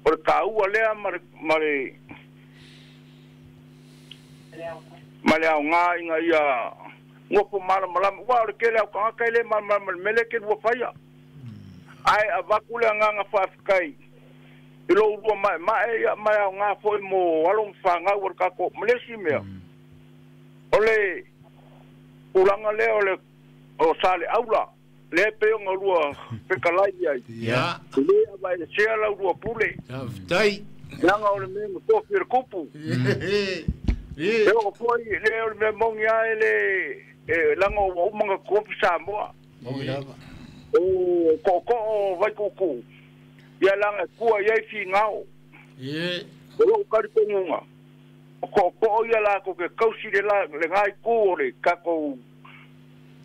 o le kāua lea ma le ma le au ngā inga ia ngofo malamalama. Ua o le kele au kangaka i le malamalama le mele ke lua whaia. Ai a vaku le anganga whaafekai. I lo urua mae mae ia mai au ngā foi mo alo mwhangau o le kako malesi mea. O le ulanga lea o le o sa le aula le pe o ngā pekalai ai. Ia. Le awa e sea lau rua pule. Tai. Langa o le mea ngotofi le kupu. Le o foi le o le mea mongi ai le langa o umanga kofi Samoa. O koko o waikuku. Ia langa kua iai fi ngao. O lo ukari kongunga. O ko ia la ko ke kausi le la le ngai ku o le kako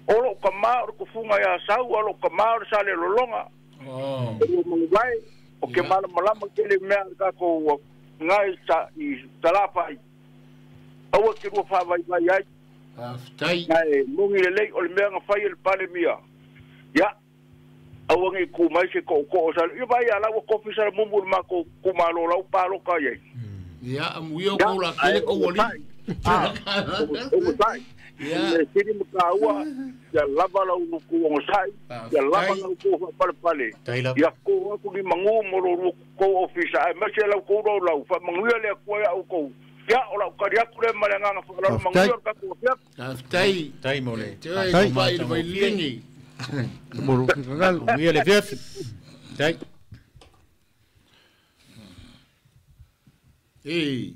o lo ka ma o kufunga ia sau o lo ka ma o sa le lolonga. O lo mangai o ke mala malama ke le mea kako ngai sa i talapa i. Aua ke rua whawai mai ai. Tai. Ngai mongi le lei o le mea ngawhai e le pale mia. Ia. Aua ngi ku mai se ko ko sa ia vai ala ua kofi sa mumu ma ko ku malo lau palo ka ia. Ia amuio ko la kele ko wali. Ah. O tai. Le sili makaua ia lava lau luku ogosai ia lava lau kou faapalepale ia kou aku limagu mo lo kou ofisa ae maise lau kou laulau faamanuia le Atua ia outou ia o lau kali atu le ma le agaga faaaloalo manuia o le tatou afiafi. Faafetai. Tai mo le. Te pai le vailigi. Mo lo finagalo. Manuia le afiafi. Tai. Ei,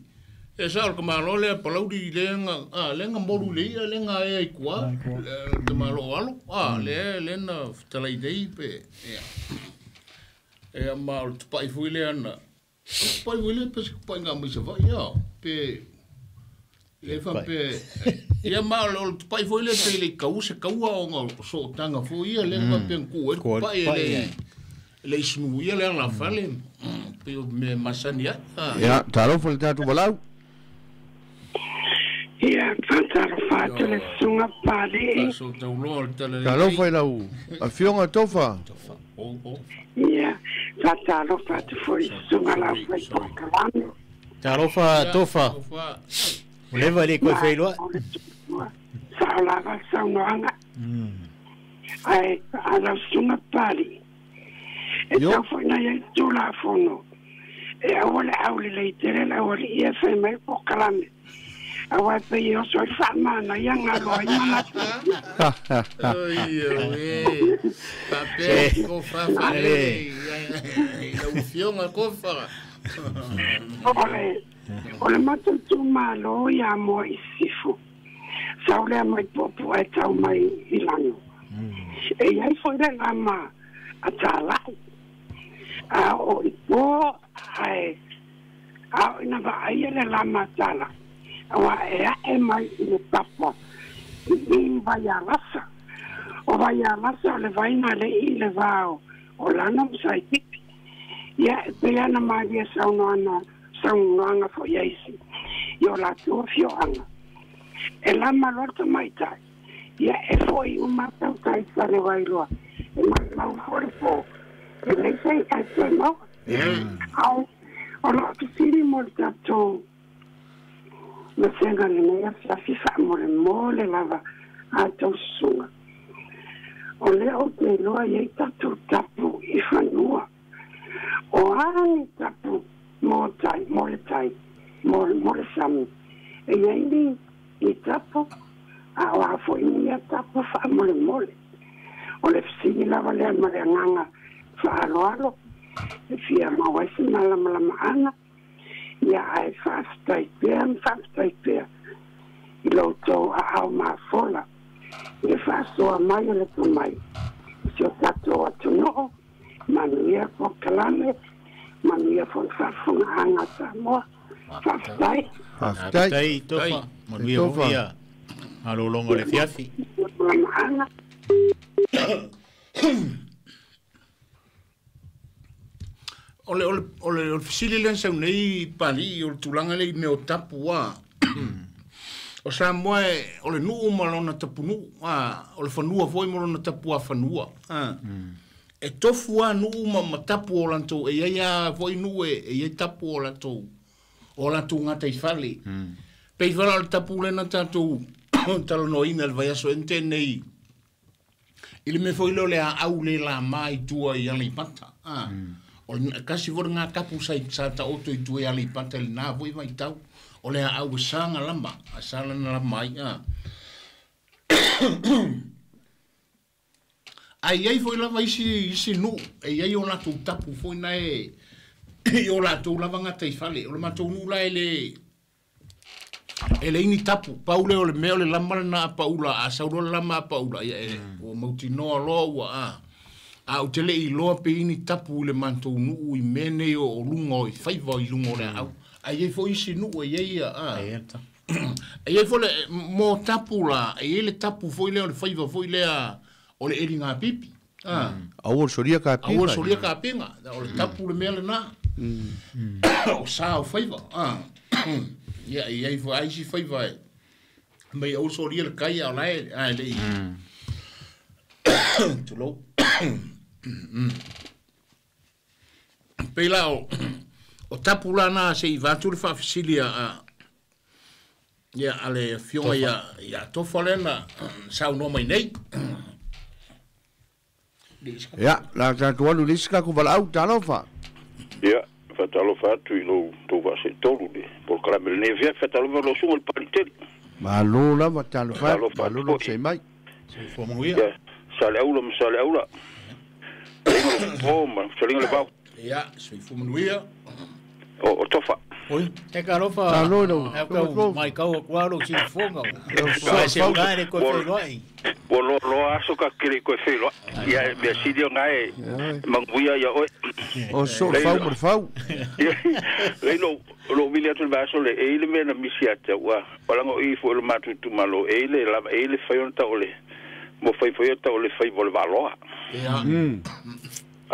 e sa o le kamalo lea palauli le ga molu le ia le ga ea i kua, le kamalo o alo, le le na fetalai nei pe, ia. Ea ma o le tupai fui lea na, tupai fui lea pe se kupai ngā mai sa vai, ia, pe, le fa pe, ia ma o le tupai fui lea pe le kau se kaua o ngā sootanga fui ia, le nga pe nku e tupai e le isnu ia le la fale, pe o me masani ai. Ia, talofa le tatou valau. Ia, faatalofa atu le susuga Palii. Talofa i lau afioga Tofa. Ia, faatalofa atu foi susuga lau faipolokalame. Talofa Tofa. O leva le koe feiloa. Sao lava saunoaga. Ae, a lau susuga Palii. E tau foi na iai tulafono. E aua le aulelei tele lau alii e fai mai polokalame. Aua e pei oso ai faamana ia galo ai manatu. Oi e, pape kofa fale, lau afioga kofa. O le matou itumalo ia moa i sisifo. Sau lea mai puapua e tau mai i lano. E iai foi le lama a tālai. A o i pō ae a o ina vaaia le lama a tālai. Aua e ae mai i le papa i vaialasa. O vaialasa o le vaina le i le vao o lana ma saitipi. Ia e pei ana malia saunoaga foi aisi i o latou afioaga. E lama loa le tamaitai. Ia e foi uma tautai fale wailoa. E maumau foi le pō. E lei sei ai toe maua. Ao, o loo fesili mo le tatou vasega lenei afiafi faamolemole lava a tou susuga. O lea ou te iloa iai tatou tapu i fanua. O a ni tapu mo tai, mo le tai, mo le sami. E iai ni tapu, a o a foi ni ia tapu faamolemole. O le fesili lava lea ma le agaga faaloalo, e fia maua ai se malamalamaaga. Ia ae faafetai pea ma faafetai pea i loutou aao mafola i le faasoa mai o le tomai i si o tatou atunuu. Manuia polokalame, manuia foi le faafofogaaga a Samoa. Faafetai. Faafetai Tofa. Manuia foi ia malologa o le afiafi. Malamaaga. O le fesili lea sau nei Palii o le tulaga lea i mea o tapu a. O Samoa o le nuu ma lona tapunuu, o le fanua foi ma lona tapu a fanua. E tofu a nuu ma tapu o latou, e iai a foi nuu e iai tapu o latou, o latou gataifale. Pei fala o le tapu lena tatou talanoaina le vaiaso ente nei. I le mea foi lea o le aau le lama i tua i Aleipata. O le kasi foi le ngā tapu sa taoto i tua i Aleipata le nā foi vaitau. O le aau e saga lama, a sa lana lama ai. Ai iai foi lava isi nuu, e iai o latou tapu foi na e i o latou lava gataifale. O le matou nuu la e le ini tapu. Pau lea o le mea o le lama lena a paula, a sau loa le lama a paula, ia e ua mautinoa loa ua a. A ou te le iloa pe ini tapu i le matou nuu i mea nei o luga o i faiva i luga o le aau. Ai iai foi isi nuu e iai ia a. E iai foi le mo tapu la, e iai le tapu foi lea o le faiva foi lea o le eli ngā pipi. Aua le solia ka piga. Aua le solia ka piga. O le tapu le mea lena. O sa o faiva. Ia e iai foi ai isi faiva e. Mai aua le solia le kai a o la e a le i. Tulou. Pei la o tapu la na se i vatu le faafesili a Ia ale fionga ia ia tofa lena saunoa mai nei. Ia, la tatou alu le isi ka ku valaau talofa. Ia, faatalofa atu i lou tou vaaseʻitolu le polokalame lenei afiafi faatalofa lou suga le palitele. Malo lava talofa, malo lou sei mai. Soifua manuia. Ia, Saleaula ma Saleaula. Fetalaiga lo po ma fetalaiga le vao. Ia, soifua manuia. O tofa. Oi, te kalofa. Talo lau. Au mai kau aku alo sifoga. Se uga le ko feloai. Ua loa loa aso ka kele koe feloai. Ia mea sili o ngae manguia ia oe. O so fau mo fau. Lei no lo vili atu le vaso le e ile mea na misi ate ua palanga o i fo le matu malo e ile lava e ile fai ona ta ole mo fai fai ta ole fai vol valoa. Ia.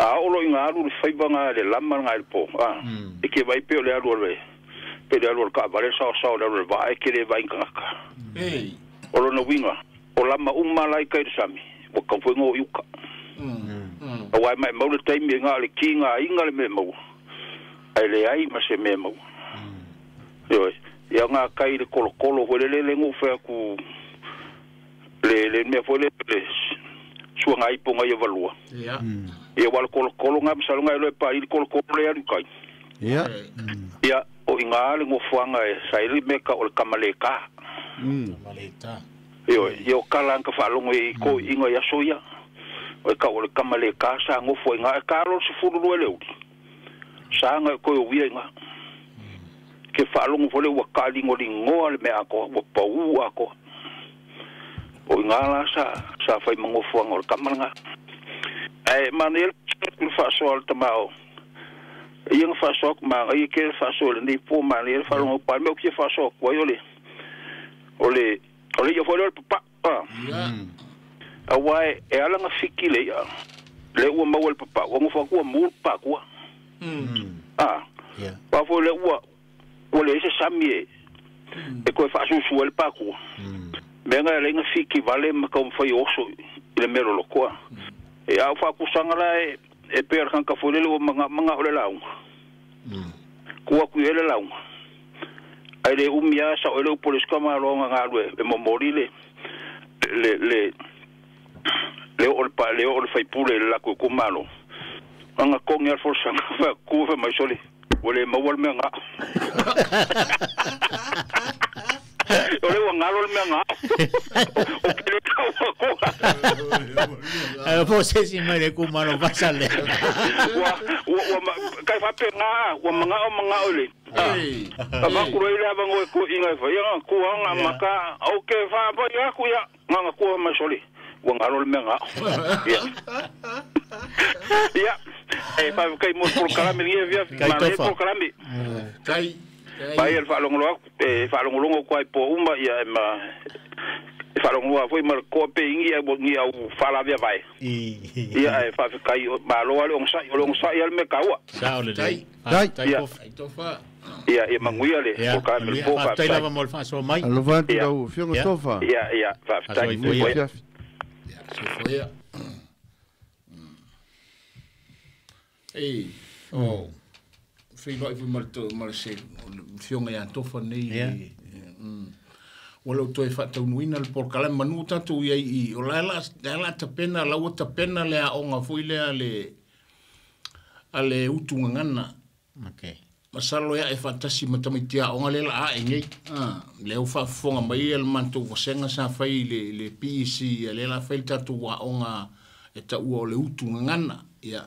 A o lo inga alu le faiva nga le lama nga le po. E ke vai pe o le alu le pe le alu ka vale sa sa le alu va e ke le vai ngaka. Ei. O lo no winga o lama uma lai kai sami o ka foi ngo yuka. O ai mai mau le taimi nga le kinga inga le me mau. Ai le ai ma se me mau. Yo ia nga kai le kolokolo ho le le ngo fa ku le le me fo le sua ngai ponga ia valua. Ia. Ia wala kolokolo nga msalonga ile pa ile kolokolo le alu kai. Ia. Ia o inga le ngofuanga e saili meka o le kamaleka. Kamaleka. Io io kala ka falongo i ko inga ia soia. O ka o le kamaleka sa ngofo inga ka lo se fulu le uli. Sa nga ko o ia inga. Ke falongo fole wa kali ngoli ngoa le me ako wa pau ako. O inga la sa sa fai mangofuanga o le kamalanga. Ai manel ku faso al tamao. Ia nga faso ma ai ke faso le ni po manel falongo pa me o ke faso ko yo le. Ole ole yo fole pa. A wai e ala nga fiki le ia. Le ua mau le papa, ua ngofa kua mu pa kua. Ah. Pa fo le ua ua le se sami e. E koe faasusu le pa kua. Me nga le nga fiki vale ma ka fai oso i le mero lo koa. E au fa kusanga la e pe kan ka fo le manga manga o le launga. Kua ku ele launga. Ai le umia sa o le polis ka ma longa ngalwe e momori le le le le o le pa le o le fai pule la ko ko malo. Anga kongi al forsa fa ku fa mai soli. Wole mawal me nga. Ole wa ngalo me nga. O ke le ka wa ko. A você se mai ku malo pasa le. Wa wa kai fa pe nga wa manga o manga ole. A ba ku le ba ngo ko inga fa ya ku nga maka o ke fa ba ya ku ya nga ku mai soli. Wa ngalo me nga. Ya. Ya. E fa kai mo por kalame ni via ma le por kalame. Kai pai el falongolo e falongolo ko ai po uma ia ma falongolo foi ma ko pe ingi e ngi au fala via vai. Ia e fa kai ma lo ale on sa ia me kaua. Sa ole. Tai. Tai tofa. Ia e manguia le ko ka me po fa. Tai lava mo fa so mai. Alo va tu au fiongo tofa. Ia ia fa tai. Ia se foi. Ei, oh. Fei loi foi mal se fionga ia tofa nei. Ua lau toe faataunuina le polokalame manu tatou ia i o la la tapena la ua tapena le aoga foi lea le a le utugagana. Okay. Masalo ia e faatasi ma tamaiti aoga le la ae nei. Le au faafofoga mai ia le matou vasega sa fai le PEC ia le la fai le tatou aoga e taua o le utugagana. Ia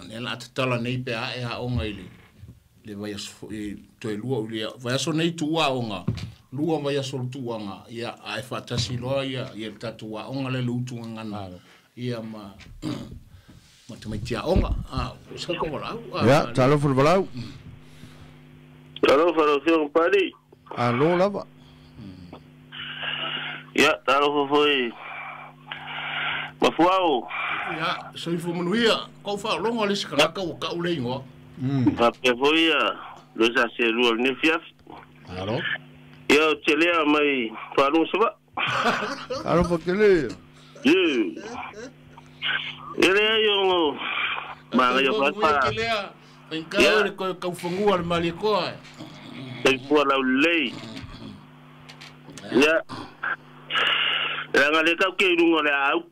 le la tatala nei pe ae aoga i le vai aso toe lua o le vai aso nei tuua aoga lua vai aso le tuuaga ia ae faatasi loa ia le tatou aoga le le utugagana ia ma tamaiti aoga o sa ko walau. Ia talofa le walau. Talofa lau afioga Pali. Alo lava. Ia talofa foi mafuau. Ia soifua manuia kau faalogo le isi kanaka ua ka'u le igoa. Faapea foi ia le sa selua lenei fiafi. Alo. Ia o telea mai faalogo sava'a. Alofa tele. Ie. E leai o magaia faapa. Faigā le koe kaufagua le maliekoa. Soifua laulelei. Ia. Langa le kau ke runga le au.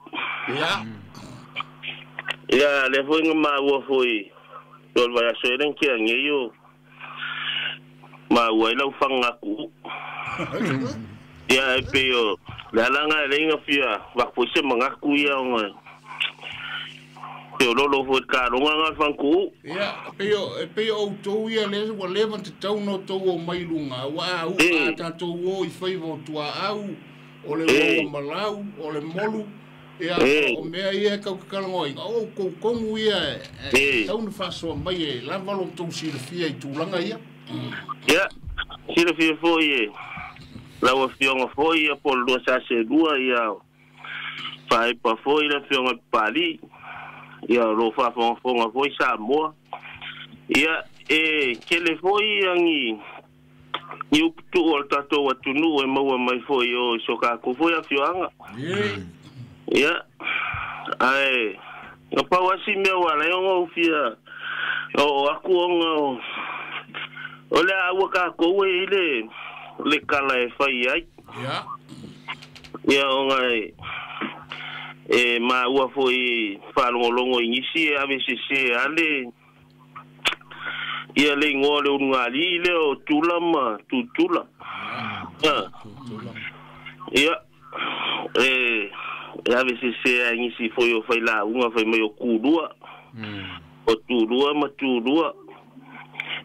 Ia. Ia le foi nga maua foi. Tol vai aso eren ki ange yo. Maua ila ufanga ku. Ia e pe yo. Le alanga le inga fia wa foi se mangaku ia onga. Te lolo foi ka ronga nga fanku. Ia pe yo o tou ia le wa leva te tau no tou o mai lunga wa au a tatou o i faiva o tua au o le o malau o le molu ia o mea ia kau kalango o ko kongu ia tau no faso mai e lava lo tou silafia i tulaga ia. Ia silafia foi e lau afioga foi ia po lua sa se lua ia faipa foi le afioga pali ia lo faafogafoga foi Samoa ia e kele foi angi ni uputu o le tatou atunuu e maua mai foi o i so kakou foi afioaga. Ia ae na pau asi mea ua lai oga ufia o aku oga o le aua kakou e i le kala e fai ai. Ia. Ia oga e maua foi faalogologo i nisi e ave sese ale ia le igoa le ulugalii lea o Tula ma Tutula. Ia e ave sese ai nisi foi o failauga fai mai o Kulua o Tulua ma Tulua.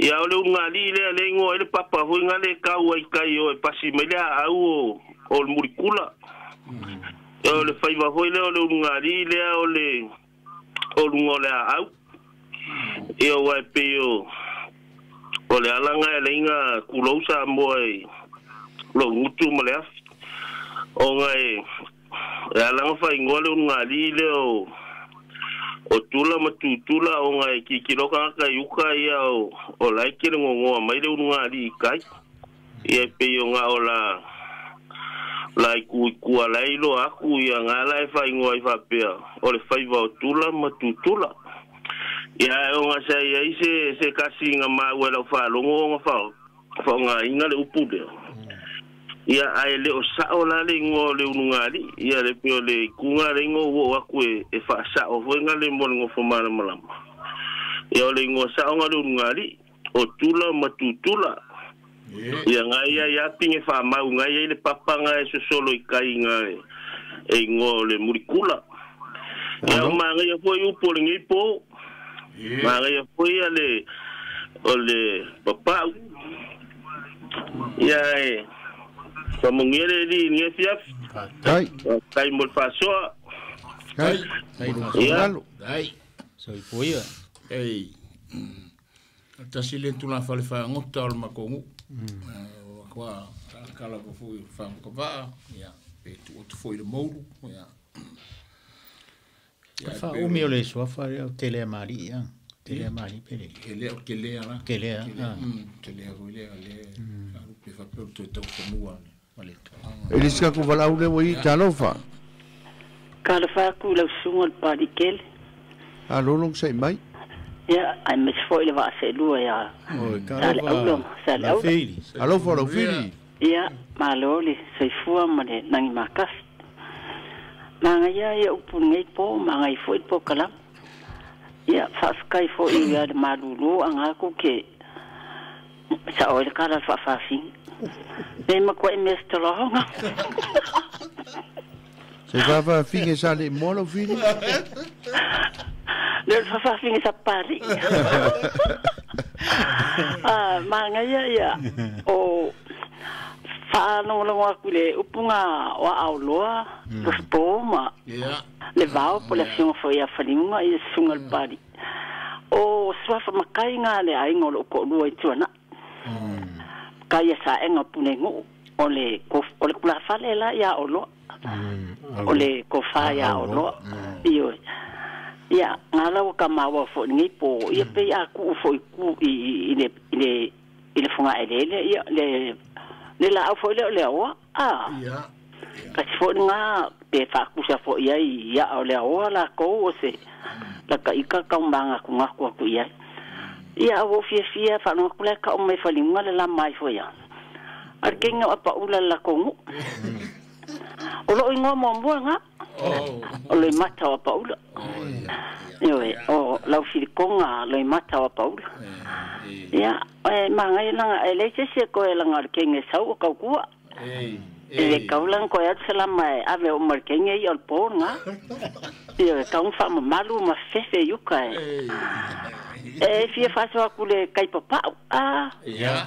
Ia o le ulugalii lea le igoa ai le papa foi ga le kau ai kai o e pasi mai le aau o le mulikula. O le faiva foi lea o le ulugalii lea o le o luga o le aau. Ia ua e pei o le alaga e leiga kulou Samoa i lou gutu ma le afi. Ona e alaga faigoa le ulugalii lea o Tula ma Tutula ona e kikilo kagaka i uka ia o lae kele gogoa mai le ulugalii i kai. Ia e pei o ga o la lai ku lai lo aku ia ngala e faigoa i faapea o le faiva o Tula ma Tutula. Ia o nga sa ia i se kasi nga maua lau faalogo ona faogaiga le upu lea. Ia ae le o sao la le igoa o le ulugalii ia le pei o le ikuga le igoa ua oo aku e faasao foi ga le mo le gofo malamalama. Ia o le igoa sao ga le ulugalii o Tula ma Tutula. Ia ngai ia ia pinge faamau ngai ia i le papaga e sosolo i kai ga e igoa o le mulikula. Ia o magaia foi upu o legei po. Magaia foi ia le o le papau. Ia e faamanuia le alii i lenei afiafi. Tai mo le faasoa. Tai. Ia. Tai. Soifua ia. Ei. Tasi le tula fale faagota o le makogu. Kwa kala ko foi faamokavaa ia pe tu atu foi le moulu ia. Fa umi o le suafa o tele mali ia. Tele mali pele. Kele o kelea la. Kelea. Kelea foi le le alu pe fa pe o tau fanua ma le. Elisika ku valau le oi talofa. Kala fa ku lau sunga le palikele. A lolong sai mai. Ia, ai me foi le va se lua ia. Oi, kalofa. Sa fili. Alofa lau fili. Ia, malo le soifua ma le nangi makasi. Manga ia ia upu nei po, manga i foi po kala. Ia, faafetai foi ia le malulu anga ku ke. Sa oi le kala faafaafin. Me ma ko e me stolonga. Se faafaafin e sa le mo lau fili. Le faafaafin sa pari. Ah, manga ia ia o faalogologo aku le upuga o aauloa lofo ma le vao po le afioga foi ia Faliuga ia susuga le pali o suafa makaiga le aiga o loo toalua i tuana'i kai ia saega o pulegu'u o le o le kulafale la ia aoloa o le kofā ia aoloa ioe ia gala ua kamaua fo'i lenei po ia pei a ku'u fo'i ku i le fogaʻeleele ia le laau foi lea o le aoa a kasi fo'i lagā pe faakusa fo'i ai ia o le aoa lakou o se lakaʻika kaumagakugaku aku i ai ia ua ou fiafia faalogo aku lae kaʻu mai Faliuga le lama ai foi ia A le kenge o apaula le lakou nu'u. O lo'o igoa muamua lagā. O Loimata o Apaula. Ioe, o lau filikoga Loimata o Apaula. Ia, e magaia laga e leai se isi e koe laga o le kenge sau o kaukua. E le kau laga koe atu salama e ave oo ma le kenge ia o le po lagā. Ioe, tau faamamalu ma fefe i uka e. E fia faasoa aku le kai papa'u. A. Ia,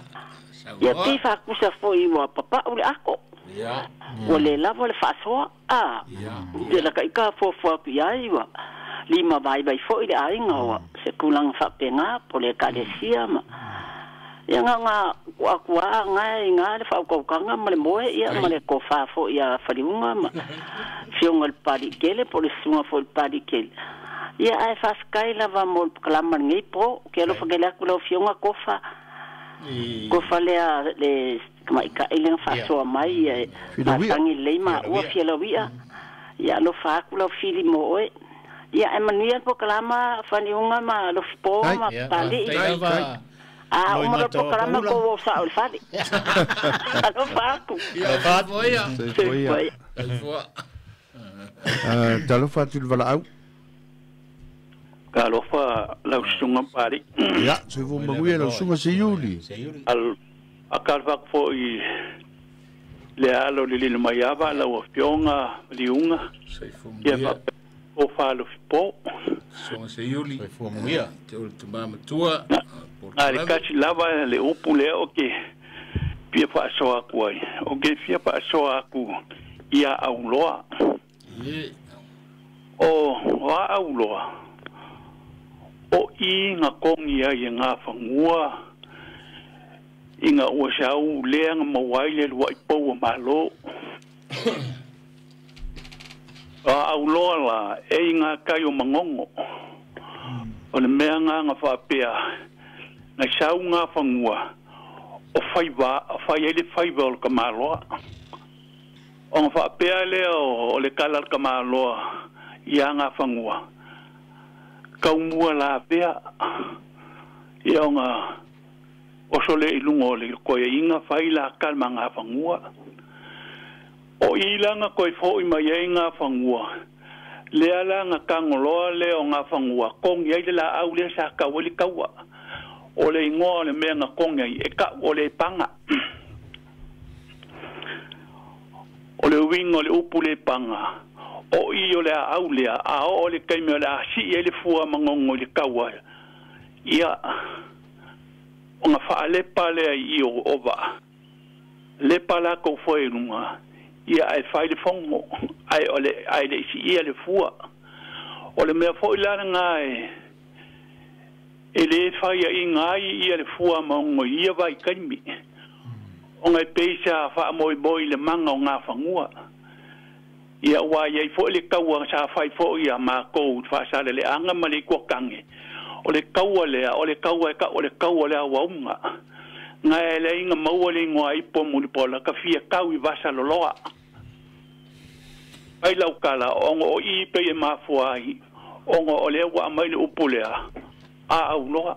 Ia pei faakusa fo'i ua papa'u le ako. Ua lē lava le faasoa. A. Ia laka'i fuafua atu i ai ua lima vaivai fo'i le aiga ua se tulaga faapegā po le ekalesia ma. Ia gaga kuakuā gae igā le faautautaga ma le moe ia ma le tofā fo'i a Faliuga ma fioga le Palikele po le susuga fo'i le Palikele. Ia ae faafetai lava mo le pakalama lenei po ke alofa kele atu lau afioga Kofa. Kofa lea le tamaita'i lea na faasoa mai ia masagi lelei maua Fialaui'a. Ia alofa atu lau fili mo oe. Ia ae manuia le pokalama Faliuga ma Alofipo ma Papali'i. A uma loa le pokalama tou o sa'o i le fale. Alofa atu. Soifua. Soifua. Soifua. Talofa atu i le valaau. Talofa lau susuga Papali'i. Ia, soifua manuia lau susuga Seiuli. Faatalofa atu fo'i le alo i le Lilomaiava lau afioga Liuga. Soifua Ia manuia. faapea tofa Alofipo. Susuga Seiuli. Soifua manuia. Te o le tamā matua. Na le kasi lava le upu lea o ke fia faasoa atu ai. O ke fia faasoa atu ia auloa. Ie. O a auloa. O i ngā kongi ai e ngā whangua. I ngā ua sau lea ngā mawai le lua i pau o malo. A auloa la e i ngā kai o mangongo. O le mea ngā ngā whaapea. Ngai sau ngā whangua. O whaiwa, o whai ele whaiwa o le kamaloa. O ngā whaapea lea o le kala le kamaloa i a ngā whangua. Kaumua la pea. Ia o ngā oso le ilungo o le koe inga whai la kalma ngā whangua. O ilanga koe fo i mai e ngā whangua. Lea la ngā kangoloa le o ngā whangua. Kongi ai le la au le sa kaweli kaua. O le ingoa o le mea ngā kongi ai e ka o le panga. O le uinga o le upu le panga. O i o le a au lea, a o le kaime o le a si e le fua mangongo i le kaua. Ia, o ngā whaalepa lea i o ova. Lepa la kou foe lunga. Ia ai whai le fongo, ai o le, ai le isi ia le fua. O le mea foi lana ngā e, e le whai a i ngā i ia le fua maungo ia vai kaimi. O ngai peisa wha moi moi le manga o ngā whangua. Ia wā iai fo le kaua sa whai fo ia mā kou whasale le anga ma le kua kange. O le kaua lea, o le kaua e ka, o le kaua lea waunga. Ngā e le inga maua le ingoa ipo mulipola ka fia kau i vasa loloa. Ai lau kala, ongo o i pe e mafua ai, ongo o lea wa mai le upu lea, a au loa.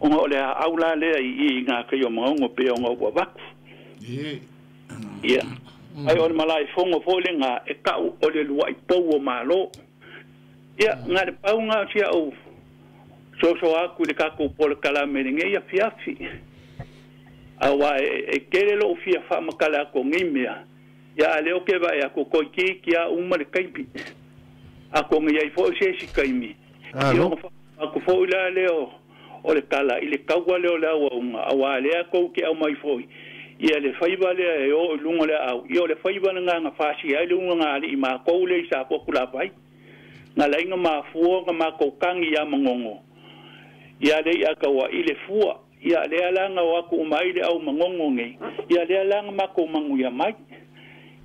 Ongo o lea au la lea i ngā kai o maungo pe ongo ua waku. Ia. Ai o le malai fongo fo le ngā e kau o le lua i pau o malo. Ia, ngā le pau ngā tia au soso aku le kako po le kalame le ngeia fiafi. Awa e kere lo fia wha makala ako ngei mea. Ia a leo ke vai ako koi ki ki a uma le kaipi. Ako ngai ai fo se si kaimi. Alo. Ia ako fo ila leo o le kala i le kaua leo le aua unga. Awa lea kou ke au mai foi. Ia le whaiwa lea e o lunga lea au. Ia o le whaiwa ngā ngā whasi ai le unga ngā ali i mā kou le i sa poku la whai. Ngā lainga mā fua ngā mā kou kangi ia mangongo. Ia le ia kaua i le fua. Ia lea langa o aku umai le au mangongo ngei. Ia lea langa mā kou mangu ia mai.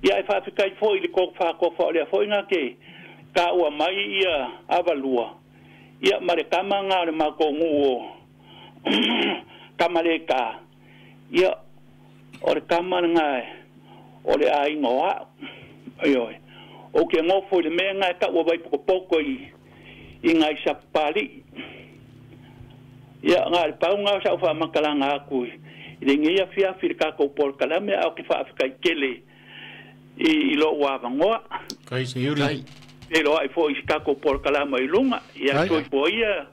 Ia e whaafekai fo i le koko whakofa o lea fo inga ke ka ua mai ia awalua. Ia mare kama ngā o le mā kou ngu o kamale ka. Ia o le kama ngā o le a inga o au. Ai oi. O ke ngofo i le mea ngā e ka ua vai pokopoko i ngā i sapali. Ia ngā le pau ngā sa uwha makalanga aku I le ngeia fiafi le kākou polokalame a o ke faafetai tele i lou avanoa. Kai Seiuli. Feiloai foi i se tatou polokalame i luga, ia soifua ia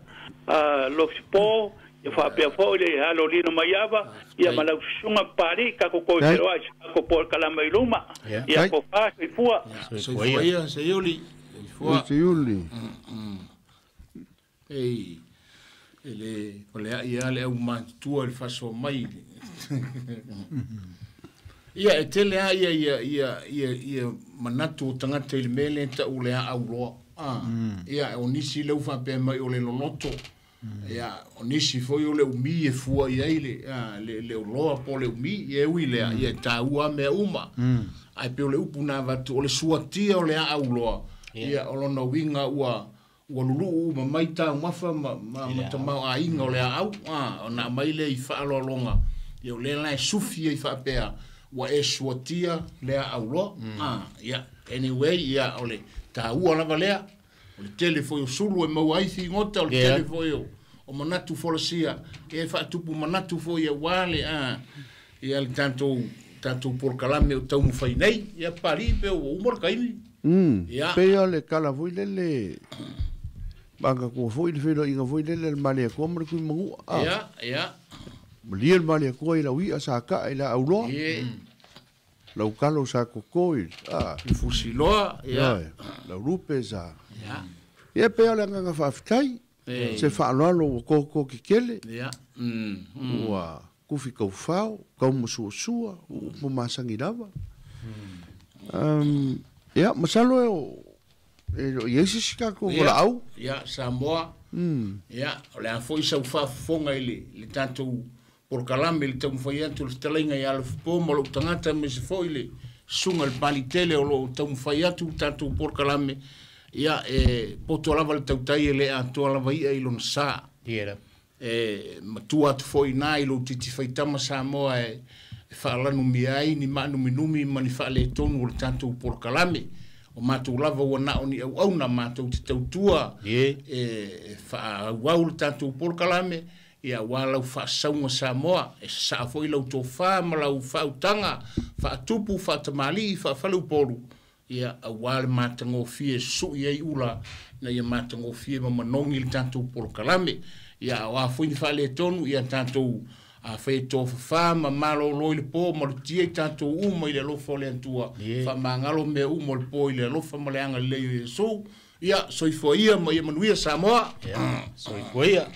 Lofipo, ia faapea foi le alo lino maiava, ia ma lau susuga Papalii, tatou toe feiloai i se tatou polokalame i luma. Ia tofa soifua. Soifua ia Seiuli. Soifua. Seiuli. Ei, e le o le ai lava le aumatutua i le faasoa mai. Ia, e tele lava ia, ia, ia, ia, ia manatu o tagata i le mea lea e tau o le aau loa. Ah, ia, o nisi lea ua faapea mai o le loloto. Ia, o nisi foi o le umi e fua i ai le, ah, le, le oloa po o le umi. Ia, e ui i lea, ia e taua lava mea uma. Ae pei o le upu na avatu, o le suatia o le aau loa, ia, o lona uiga ua, ua luluu uma mai taumafa ma, ma, ma tamaoaiga o le aau, a, ona aumai lea i faaaloaloga, ia o lea la e sufi ai faapea, ua e suatia le aau loa. A, ia, anyway, ia, o le taua lava lea, o le tele foi o sulu e maua ai figota, o le tele foi o, o manatu folasia, ia e faatupu manatu foi aua le, a, ia le tatou, tatou polokalame o taumafai nei. Ia, Papalii, pe ua uma le taimi. Ia. Pei o le tala foi lele, manatua foi le feiloaiga foi lele a le Malietoa ma le Tuimanua. Ia, ia. Malie le Malietoa i lau i'a sa ta'a i le Aauloa. Lau talo sa toto i, a. Le Fusiloa, ia. Lau lupe sa. Ia. Ia pei o le agaga faafetai. Se faaaloalo ua toto tetele. Ia. Ua kufi taufao, taumasuasua, upu masani lava. Ia, masalo e o e le o i ai se isi tatou valaau. Ia, Samoa. Ia, o le a foi sau faafofoga i le, le tatou polokalame i le taumafai atu o le fetalaiga ia Alofipo ma lou tagata aemaise foi le susuga i le Palitele o lo o taumafai atu le tatou polokalame. Ia, e poto lava le tautai e le atoa lava ia i lona sa. E matua atu foi i ina i lou titi faitama Samoa e faalanumia ai ni maanuminumi ma ni faaletonu o le tatou polokalame. O matou lava ua na o ni auauna matou te tautua e faaauau le tatou polokalame, ia aua lau faasauga Samoa, e sasaa foi lau tofa ma lau faautaga faatupu, faatamalii, faafaleupolu, ia aua le matagofie e sui ai ula ina ia matagofie ma manogi le tatou polokalame. Ia a o a foi ni faaletonu, ia tatou afai e tofafa ma malolo i le po, malutia i tatou uma i le alofa o le Atua, faamagalo mea uma o le po i le alofa ma le agalelei o Iesu. Ia soifua ia ma ia manuia Samoa. Ia, soifua ia.